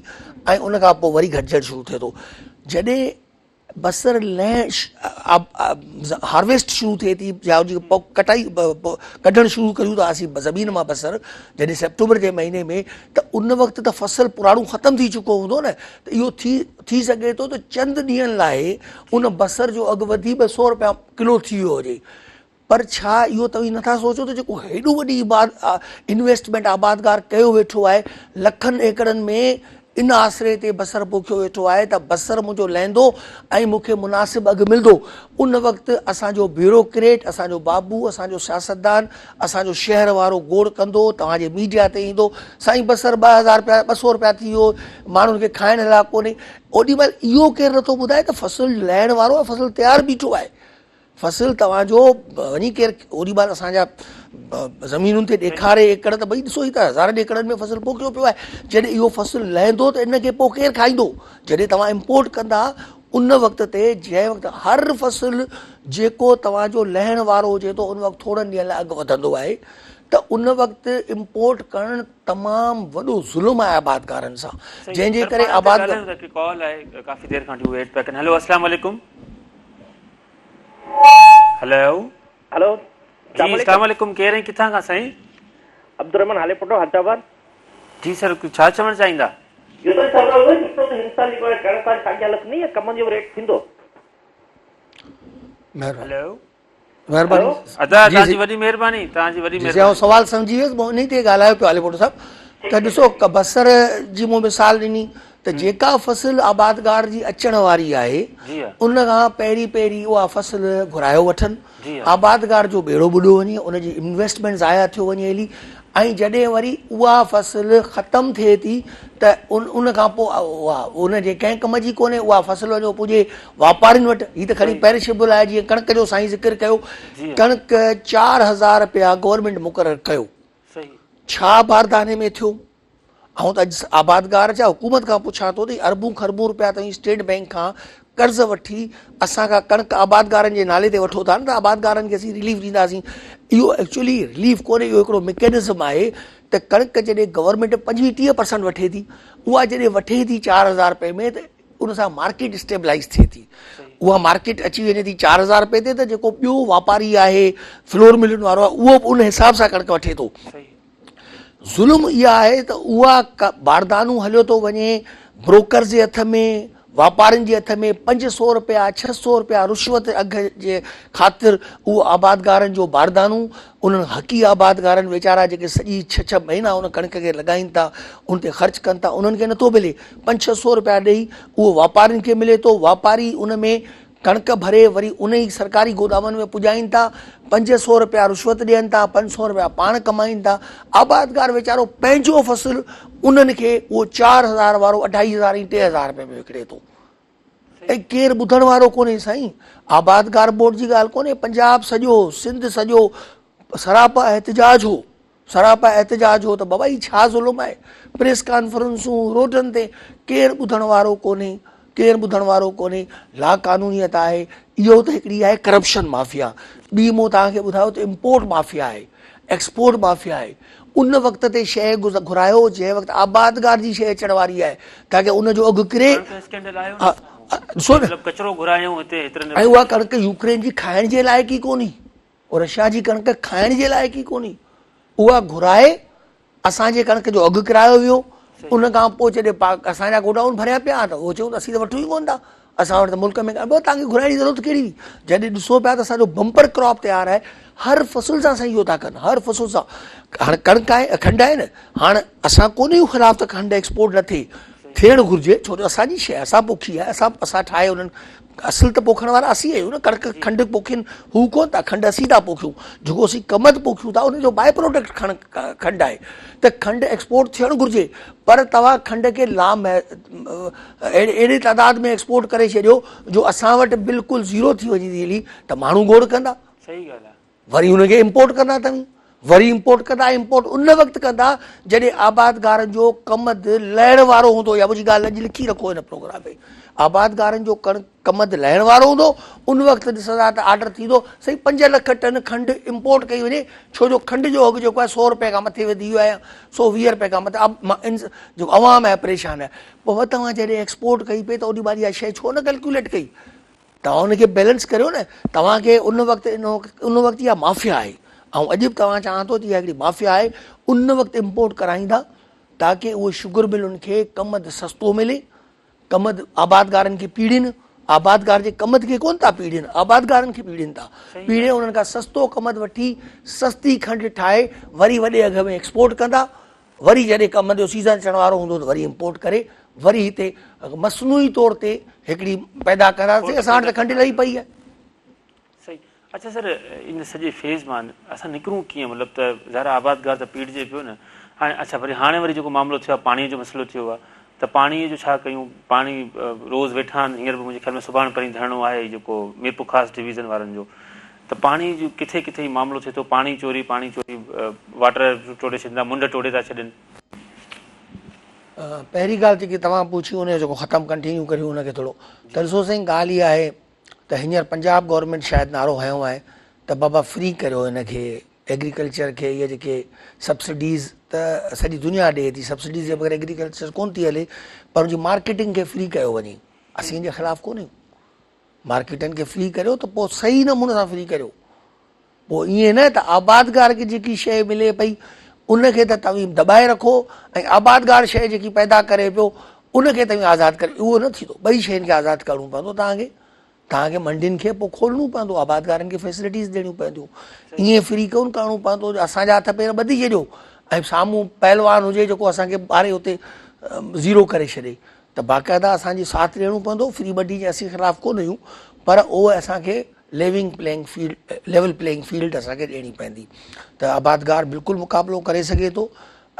۽ ان کان پوء وري گهٽجڻ شروع ٿئي ٿو جڏهن بصر لهڻ هارويسٽ شروع ٿئي ٿي يا ان جي ڪٽائي ڪڍڻ شروع ڪريون ٿا اسين زمين مان بصر جڏهن سيپٽمبر جي مهيني ۾ ته ان وقت ته فصل پراڻو ختم ٿي چڪو هوندو نه ته اهو ٿي ٿي سگهي ٿو ته چند ڏينهن لاء ان بصر جو اگهه وڌي 200 روپيا ڪلو ٿي ويو هجي پر ڇا اهو توهين نٿا سوچو ته جيڪو هيڏو وڏي انويسٽمينٽ آبادگار ڪيو ويٺو آهي لکن ايڪڙن ۾ ان آسري تي بصر پوکيو ويٺو آهي ته بصر منهنجو لهندو ۽ مون کي مناسب اگهه ملندو. ان وقت اسان جو بيوروڪريٽ، اسان جو بابو، اسان جو سياستدان، اسان جو شهر وارو گوڙ ڪندو، توهان جي ميڊيا تي ايندو، سائين بصر 2000 رپيا، 200 رپيا ٿي ويو، ماڻهن کي کائڻ لاء ڪونهي. اوڏي مهل اهو ڪير نٿو ٻڌائي ته فصل لهڻ وارو آهي، فصل تيار بيٺو آهي. فصل توهان جو وڃي ڪير اوڏي مهل اسان جا زمينن تي ڏيکاري ايڪڙ ته ڀئي ڏسو هي ته هزارن ايڪڙن ۾ فصل پوکيو پيو آهي جڏهن اهو فصل لهندو ته ان کي پوء ڪير کائيندو جڏهن توهان امپورٽ ڪندا ان وقت تي جنهن وقت هر فصل جيڪو توهان جو لهڻ وارو هجي ٿو ان وقت ٿورن ڏينهن لاء اگهه وڌندو آهي ته ان وقت امپورٽ ڪرڻ تمام وڏو ظلم آهي آبادگارن سان جنهن جي ڪري آبادگار ڪال آهي ڪافي دير کان ويٽ پيا ڪن هلو السلام عليڪم هلو هلو جي اسلام عليڪم ڪير ۽ ڪٿان کان سائين؟ عبدالرحمان هاليپوٽو حيدرآباد. جي سر ڇا چوڻ چاهيندا؟ يوسف صاحب اهو ئي پڇڻو ته هن سال جيڪو آهي ڪڻڪ واري ساڳي حالت ٿيندي يا ڪمند جو به ريٽ ٿيندو؟ هلو مهرباني ادا توهان جي وڏي مهرباني توهان جي وڏي مهرباني جي آئون سوال سمجهي ويس مون انهي تي ڳالهايو پيو هاليپوٽو صاحب ته ڏسو بصر جي مون مثال ڏني ته جيڪا فصل آبادگار جي اچڻ واري آهي ان کان پهرين پهرين اها فصل گهرايو وٺن آبادگار جو ٻيڙو ٻڏو وڃي ان جي انويسٽمينٽ ضايع ٿيو وڃي هلي ۽ جڏهن وري اها فصل ختم ٿئي ٿي ته ان ان کان پوء اها ان جي ڪنهن ڪم جي ڪونهي اها فصل وڃو پڄي واپارين وٽ هي ته کڻي پيرشبل آهي جيئن ڪڻڪ جو سائين ذڪر ڪيو ڪڻڪ 4000 رپيا گورنمينٽ مقرر ڪيو ڇا بارداني ۾ ٿيو آئون ته اڄ آبادگار ڇا حڪومت کان پڇان ٿو ته اربون خربون روپيا توهين اسٽيٽ بئنڪ کان قرض وٺي اسان کان ڪڻڪ آبادگارن جي نالي تي وٺو ٿا نه ته آبادگارن کي اسين رليف ڏينداسين اهو ايڪچولي رليف ڪونهي اهو هڪڙو مڪينزم آهي ته ڪڻڪ جڏهن گورنمينٽ 25 30 پرسنٽ وٺي ٿي اها جڏهن وٺي ٿي 4000 روپئي ۾ ته ان سان مارڪيٽ اسٽيبلائز ٿئي ٿي اها مارڪيٽ اچي وڃي ٿي 4000 روپئي تي ته جيڪو ٻيو واپاري آهي فلور ملن وارو آهي اهو به ان حساب سان ڪڻڪ وٺي ٿو ظلم اها آهي ته اها باردانو هليو ٿو وڃي بروڪر جي هٿ ۾ واپارين جي هٿ ۾ 500 روپيا 600 روپيا رشوت اگهه جي خاطر اهو آبادگارن جو باردانو انهن حقي آبادگارن ويچارا جيڪي سڄي ڇهه ڇهه مهينا ان ڪڻڪ کي لڳائين ٿا ان تي خرچ ڪن ٿا انهن کي نٿو ملي 5 600 روپيا ڏئي اهو واپارين کي ملي ٿو واپاري ان ۾ ڪڻڪ ڀري وري انهي سرڪاري گودامن ۾ پڄائين ٿا، 500 رپيا رشوت ڏين ٿا، 500 رپيا پاڻ ڪمائين ٿا، آبادگار ويچارو پنهنجو فصل انهن کي اهو 4000 وارو اڍائي هزار ۽ 3000 رپئي ۾ وڪڻي ٿو ۽ ڪير ٻڌڻ وارو ڪونهي سائين آبادگار بورڊ جي ڳالهه ڪونهي پنجاب سڄو سنڌ سڄو سراپا احتجاج هو. سراپا احتجاج هو ته بابا هي ڇا ظلم آهي، پريس ڪانفرنسون روڊن تي ڪير ٻڌڻ وارو ڪونهي، ڪير ٻڌڻ وارو ڪونهي، لاقانونيت آهي، اهو ته هڪڙي آهي ڪرپشن مافيا، ٻي مون توهان کي ٻڌايو ته امپورٽ مافيا آهي، ايڪسپورٽ مافيا آهي، ان وقت تي شيء گهرايو جنهن وقت آبادگار جي شيء اچڻ واري آهي تاڪه ان جو اگهه ڪري. ڏسو نه ۽ اها ڪڻڪ يوڪرين جي کائڻ جي لائق ئي ڪونهي. رشيا جي ڪڻڪ کائڻ جي لائق ئي ڪونهي. اها گهرائي اسان جي ڪڻڪ جو اگهه ڪرايو ويو. ان کان پوء جڏهن پاڪ اسان جا گوڊائون ڀريا پيا ته اهو چيو ته اسين ته وٺون ئي ڪونه ٿا. اسان وٽ ته ملڪ ۾ ڪانه توهان کي گهرائڻ جي ضرورت ڪهڙي هئي؟ جڏهن ڏسو پيا ته اسان جو بمپر ڪراپ تيار آهي هر فصل سان اسان اهو ٿا ڪن هر فصل سان هاڻ ڪڻڪ آهي کنڊ آهي نه هاڻ اسان ڪونه آهيون خلاف ته کنڊ ايڪسپورٽ نه ٿئي ٿيڻ گهرجي ڇو جو اسان جي شيء اسان پوکي آهي اسان اسان ٺاهي انهن اصل ته پوکڻ وارا اسين آهيون نه ڪڻڪ کنڊ پوکين هو ڪون ٿا کنڊ اسين ٿا پوکيون جيڪو اسين ڪمند پوکيون ٿا ان جو باء پروڊڪٽ کنڊ آهي ته کنڊ ايڪسپورٽ ٿيڻ گهرجي پر توهان کنڊ کي لام اهڙي تعداد ۾ ايڪسپورٽ ڪري ڇڏيو جو اسان وٽ بلڪل زيرو ٿي وڃي ٿي هلي ته ماڻهو گوڙ ڪندا صحيح ڳالهه آهي وري ان کي امپورٽ ڪندا توهين وري امپورٽ ڪندا امپورٽ ان وقت ڪندا جڏهن آبادگارن جو ڪمند لهڻ وارو هوندو يا منهنجي ڳالهه اڄ لکي رکو هن پروگرام ۾ آبادگارن جو ڪڻڪ ڪمند لهڻ وارو هوندو ان وقت ڏسندا ته آرڊر ٿيندو سائين 5 لک ٽن کنڊ امپورٽ ڪئي وڃي ڇو جو کنڊ جو اگهه جيڪو آهي 100 روپئي کان مٿي وڌي ويو آهي 120 روپئي کان مٿي جيڪو عوام آهي پريشان آهي پوء توهان جڏهن ايڪسپورٽ ڪئي پئي ته اوڏي مهل اها شيء ڇو نه ڪيلڪيوليٽ ڪئي توهان ان کي بيلنس ڪريو نه توهان کي ان وقت ان وقت اها مافيا آهي آئون اڄ به توهان چوان ٿو ته اها هڪڙي مافيا آهي ان وقت امپورٽ ڪرائيندا تاڪه اهو شگر ملن کي ڪمد سستو ملي ڪمد آبادگارن کي پيڙين آبادگار جي ڪمد کي ڪون ٿا پيڙين آبادگارن کي پيڙين ٿا پيڙي انهن کان سستو ڪمد وٺي سستي کنڊ ٺاهي وري وڏي اگهه ۾ ايڪسپورٽ ڪندا وري جڏهن ڪمند جو سيزن اچڻ وارو هوندو ته وري امپورٽ ڪري وري هتي مصنوعي طور تي هڪڙي پيدا ڪنداسين اسان وٽ ته کنڊ لهي پئي آهي. صحيح اڇا سر ان سڄي فيز مان اسان نڪرون ڪيئن مطلب ته ظاهر آهي آبادگار ته پيڙجي پيو نه هاڻي اڇا وري هاڻي وري جيڪو معاملو ٿيو آهي پاڻي جو مسئلو ٿيو آهي ته پاڻي جو ڇا ڪيون پاڻي روز ويٺا آهن هينئر به منهنجي خيال ۾ سڀاڻ پرين ڌرڻو آهي جيڪو ميرپورخاص ڊويزن وارن جو ته پاڻي جو ڪٿي ڪٿي معاملو ٿئي ٿو پاڻي چوري پاڻي چوري واٽر ٽوڙي ڇڏين ٿا منڍ ٽوڙي ٿا ڇڏين. پهرين ڳالهه جيڪي توهان پڇي ان جو جيڪو ختم ڪنٽينيو ڪريون ان کي ٿورو ته ڏسو سائين ڳالهه اها آهي ته هينئر پنجاب گورنمينٽ شايد نعرو هنيو آهي ته بابا فري ڪريو هن کي ايگريڪلچر کي اهي جيڪي سبسڊيز ته سڄي دنيا ڏئي ٿي سبسڊيز جي بغير ايگريڪلچر ڪون ٿي هلي پر ان جي مارڪيٽنگ کي فري ڪيو وڃي اسين ان جي خلاف ڪون آهيون مارڪيٽن کي فري ڪريو ته پوء صحيح نموني سان فري ڪريو پوء ائين نه ته آبادگار کي جيڪي شيء ملي پئي ان کي ته توهين دٻائي رکو ۽ آبادگار شيء جيڪي پيدا ڪري پيو ان کي توهين آزاد ڪري اهو نه ٿيندو ٻئي شين کي آزاد ڪرڻو پوندو توهان کي توهان کي منڊين کي پوء کولڻو پوندو، آبادگارن کي فيسلٽيز ڏيڻيون پونديون، ائين فري ڪونه ڪرڻو پوندو جو اسان جا هٿ پير ٻڌي ڇڏيو ۽ سامهون پهلوان هجي جيڪو اسان کي ماري اتي زيرو ڪري ڇڏي ته باقاعده اسان جي ساٿ ڏيڻو پوندو، فري منڊي جي اسين خلاف ڪونه آهيون پر اهو اسان کي leaving playing field level playing field اسان کي ڏيڻي پوندي ته آبادگار بلڪل مقابلو ڪري سگهي ٿو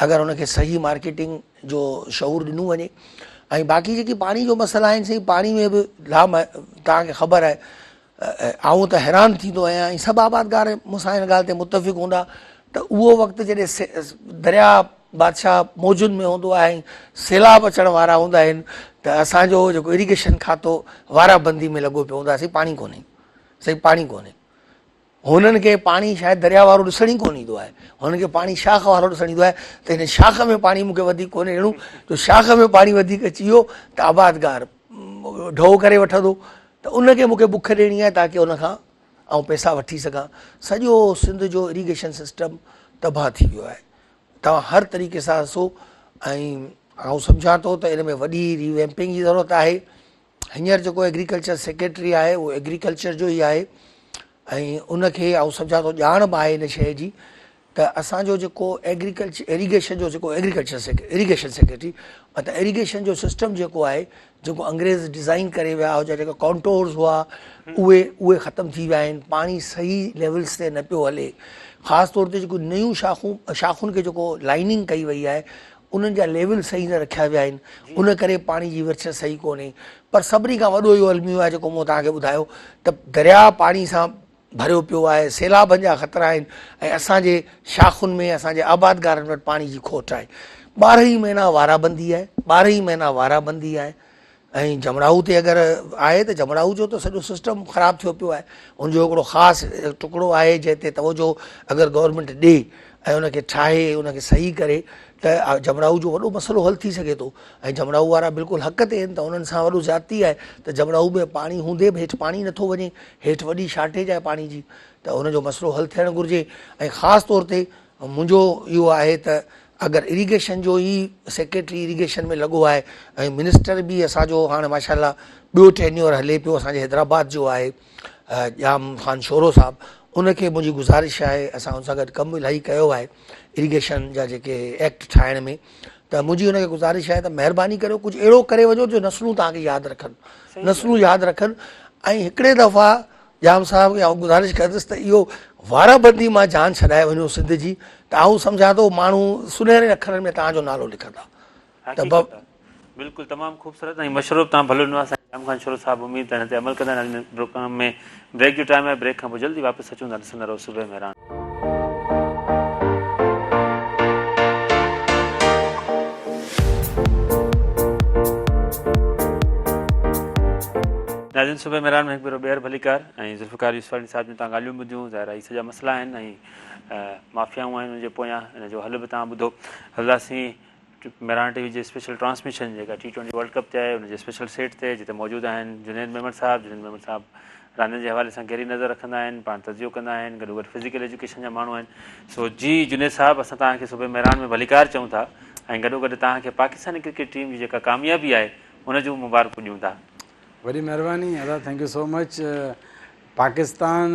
اگر ان کي صحيح مارڪيٽنگ جو شعور ڏنو وڃي ۽ باقي جيڪي پاڻي جو مسئلا آهن سائين پاڻي ۾ به لا توهان کي خبر آهي آئون ته حيران ٿيندو آهيان ۽ سڀ آبادگار مون سان ان ڳالهه تي متفق هوندا ته اهو وقت جڏهن دريا بادشاهه موجن ۾ هوندو آهي ۽ سيلاب اچڻ وارا هوندا آهن ته اسانجو جيڪو اريگيشن کاتو وارا بندي ۾ لڳو پيو هوندو آهي سائين پاڻي ڪونهي سائين پاڻي ڪونهي هنن کي پاڻي شايد درياء وارو ڏسڻ ئي ڪونه ايندو آهي. هنن کي پاڻي شاخ وارو ڏسڻ ايندو آهي ته هن شاخ ۾ پاڻي مون کي وڌيڪ ڪونهي ڏيڻو جو شاخ ۾ پاڻي وڌيڪ اچي ويو ته آبادگار ڍؤ ڪري وٺندو ته ان کي مون کي بک ڏيڻي آهي تاڪه ان کان آئون پئسا وٺي سگهان. سڄو سنڌ جو اريگيشن سسٽم تباهه ٿي ويو آهي. توهان هر طريقي سان ڏسو ۽ آئون سمجهان ٿو ته ان ۾ وڏي ري ويمپنگ جي ضرورت آهي. هينئر جيڪو ايگريڪلچر سيڪريٽري آهي اهو ايگريڪلچر جو ئي آهي ۽ ان کي آئون سمجهان ٿو ڄاڻ به آهي ان شيء جي ته اسان جو جيڪو ايگريڪلچر ايريگيشن جو جيڪو ايگريڪلچر ايريگيشن سيڪريٽري مطلب ايريگيشن جو سسٽم جيڪو آهي جيڪو انگريز ڊزائن ڪري ويا هجا جيڪا ڪانٽورز هئا اهي اهي ختم ٿي ويا آهن پاڻي صحيح ليولس تي نه پيو هلي خاص طور تي جيڪو نيون شاخون شاخن کي جيڪو لائننگ ڪئي وئي آهي انهن جا ليول صحيح نه رکيا ويا آهن ان ڪري پاڻي جي ورڇ صحيح ڪونهي پر سڀني کان وڏو اهو الميو آهي جيڪو مون توهان کي ٻڌايو ته درياء پاڻي سان ڀريو پيو آهي سيلابن جا خطرا آهن ۽ اسان جي شاخن ۾ اسان جي آبادگارن وٽ پاڻي جي کوٽ آهي ٻارهن ئي مهينا وارا بندي آهي ٻارهن ئي مهينا وارا بندي آهي ۽ جمڙائو تي اگر آهي ته جمڙائو جو ته سڄو سسٽم خراب ٿيو پيو آهي ان جو هڪڙو خاص ٽڪڙو آهي جنهن تي توجه اگر گورنمينٽ ڏي ۽ ان کي ٺاهي ان کي صحيح ڪري ته جمڙائو جو وڏو مسئلو حل ٿي سگهي ٿو ۽ جمڙائو وارا بلڪل حق تي آهن ته انهن سان وڏو زيادتي آهي ته جمڙائو ۾ پاڻي هوندي به هيٺ پاڻي نٿو وڃي هيٺ وڏي شارٽيج آهي پاڻي جي ته ان جو مسئلو حل ٿيڻ گهرجي ۽ خاص طور تي منهنجو اهو آهي ته اگر اريگيشن جو ئي سيڪريٽري اريگيشن ۾ لڳو آهي ۽ منسٽر به اسان جو هاڻي ماشاء الله ٻيو ٽينيور هلي پيو اسان جي حيدرآباد جو آهي ڄام خان شورو صاحب ان کي منهنجي گذارش آهي اسان ان سان گڏ ڪم الاهي ڪيو آهي اريگيشن جا جيڪي ايڪٽ ٺاهڻ ۾ ته منهنجي ان کي گذارش آهي ته مهرباني ڪريو ڪجهه اهڙو ڪري وڃو جو نسلون توهان کي ياد رکن نسلون ياد رکن ۽ هڪڙي دفعا ڄام صاحب کي آئون گذارش ڪندس ته اهو وارا بندي مان جان ڇڏائي وڃو سنڌ جي ته آئون سمجهان ٿو ماڻهو سنهري اکرن ۾ توهان جو نالو لکندا ته حقيقت آ بلڪل تمام خوبصورت ۽ مشورو به توهان ڀلو ڏنو آ سائين ڄام خان شورو صاحب اميد ته هن تي عمل ڪندا ناظرين پروگرام ۾ بريڪ جو ٽائيم آهي بريڪ کان پوء جلدي واپس اچون ٿا ڏسندا رهو صبح مهراڻ. ناظرين صبح مهراڻ ۾ هڪ ڀيرو ٻيهر ڀليڪار ۽ ذوالفقار يوسفاڻي صاحب جون تان ڳالهيون ٻڌيون ظاهر آهي سڄا مسئلا آهن ۽ مافيائون آهن ان جي پويان ان جو حل به تان ٻڌو هلنداسين مهراڻ ٽي وي جي اسپيشل ٽرانسميشن جيڪا ٽي ٽوئنٽي ورلڊ ڪپ تي آهي ان جي اسپيشل سيٽ تي جتي موجود آهن جنيد ميمڻ صاحب جنيد ميمڻ صاحب راندين جي حوالي سان گهري نظر رکندا آهن پاڻ تجزيو ڪندا آهن گڏو گڏ فزيڪل ايجوڪيشن جا ماڻهو آهن سو جي جنيد صاحب اسان توهان کي صبح مهراڻ ۾ ڀليڪار چئون ٿا ۽ گڏو گڏ توهان کي پاڪستاني ڪرڪيٽ ٽيم جي جيڪا ڪاميابي آهي ان جون مبارڪون ڏيون ٿا. وڏي مهرباني ادا thank you so much Pakistan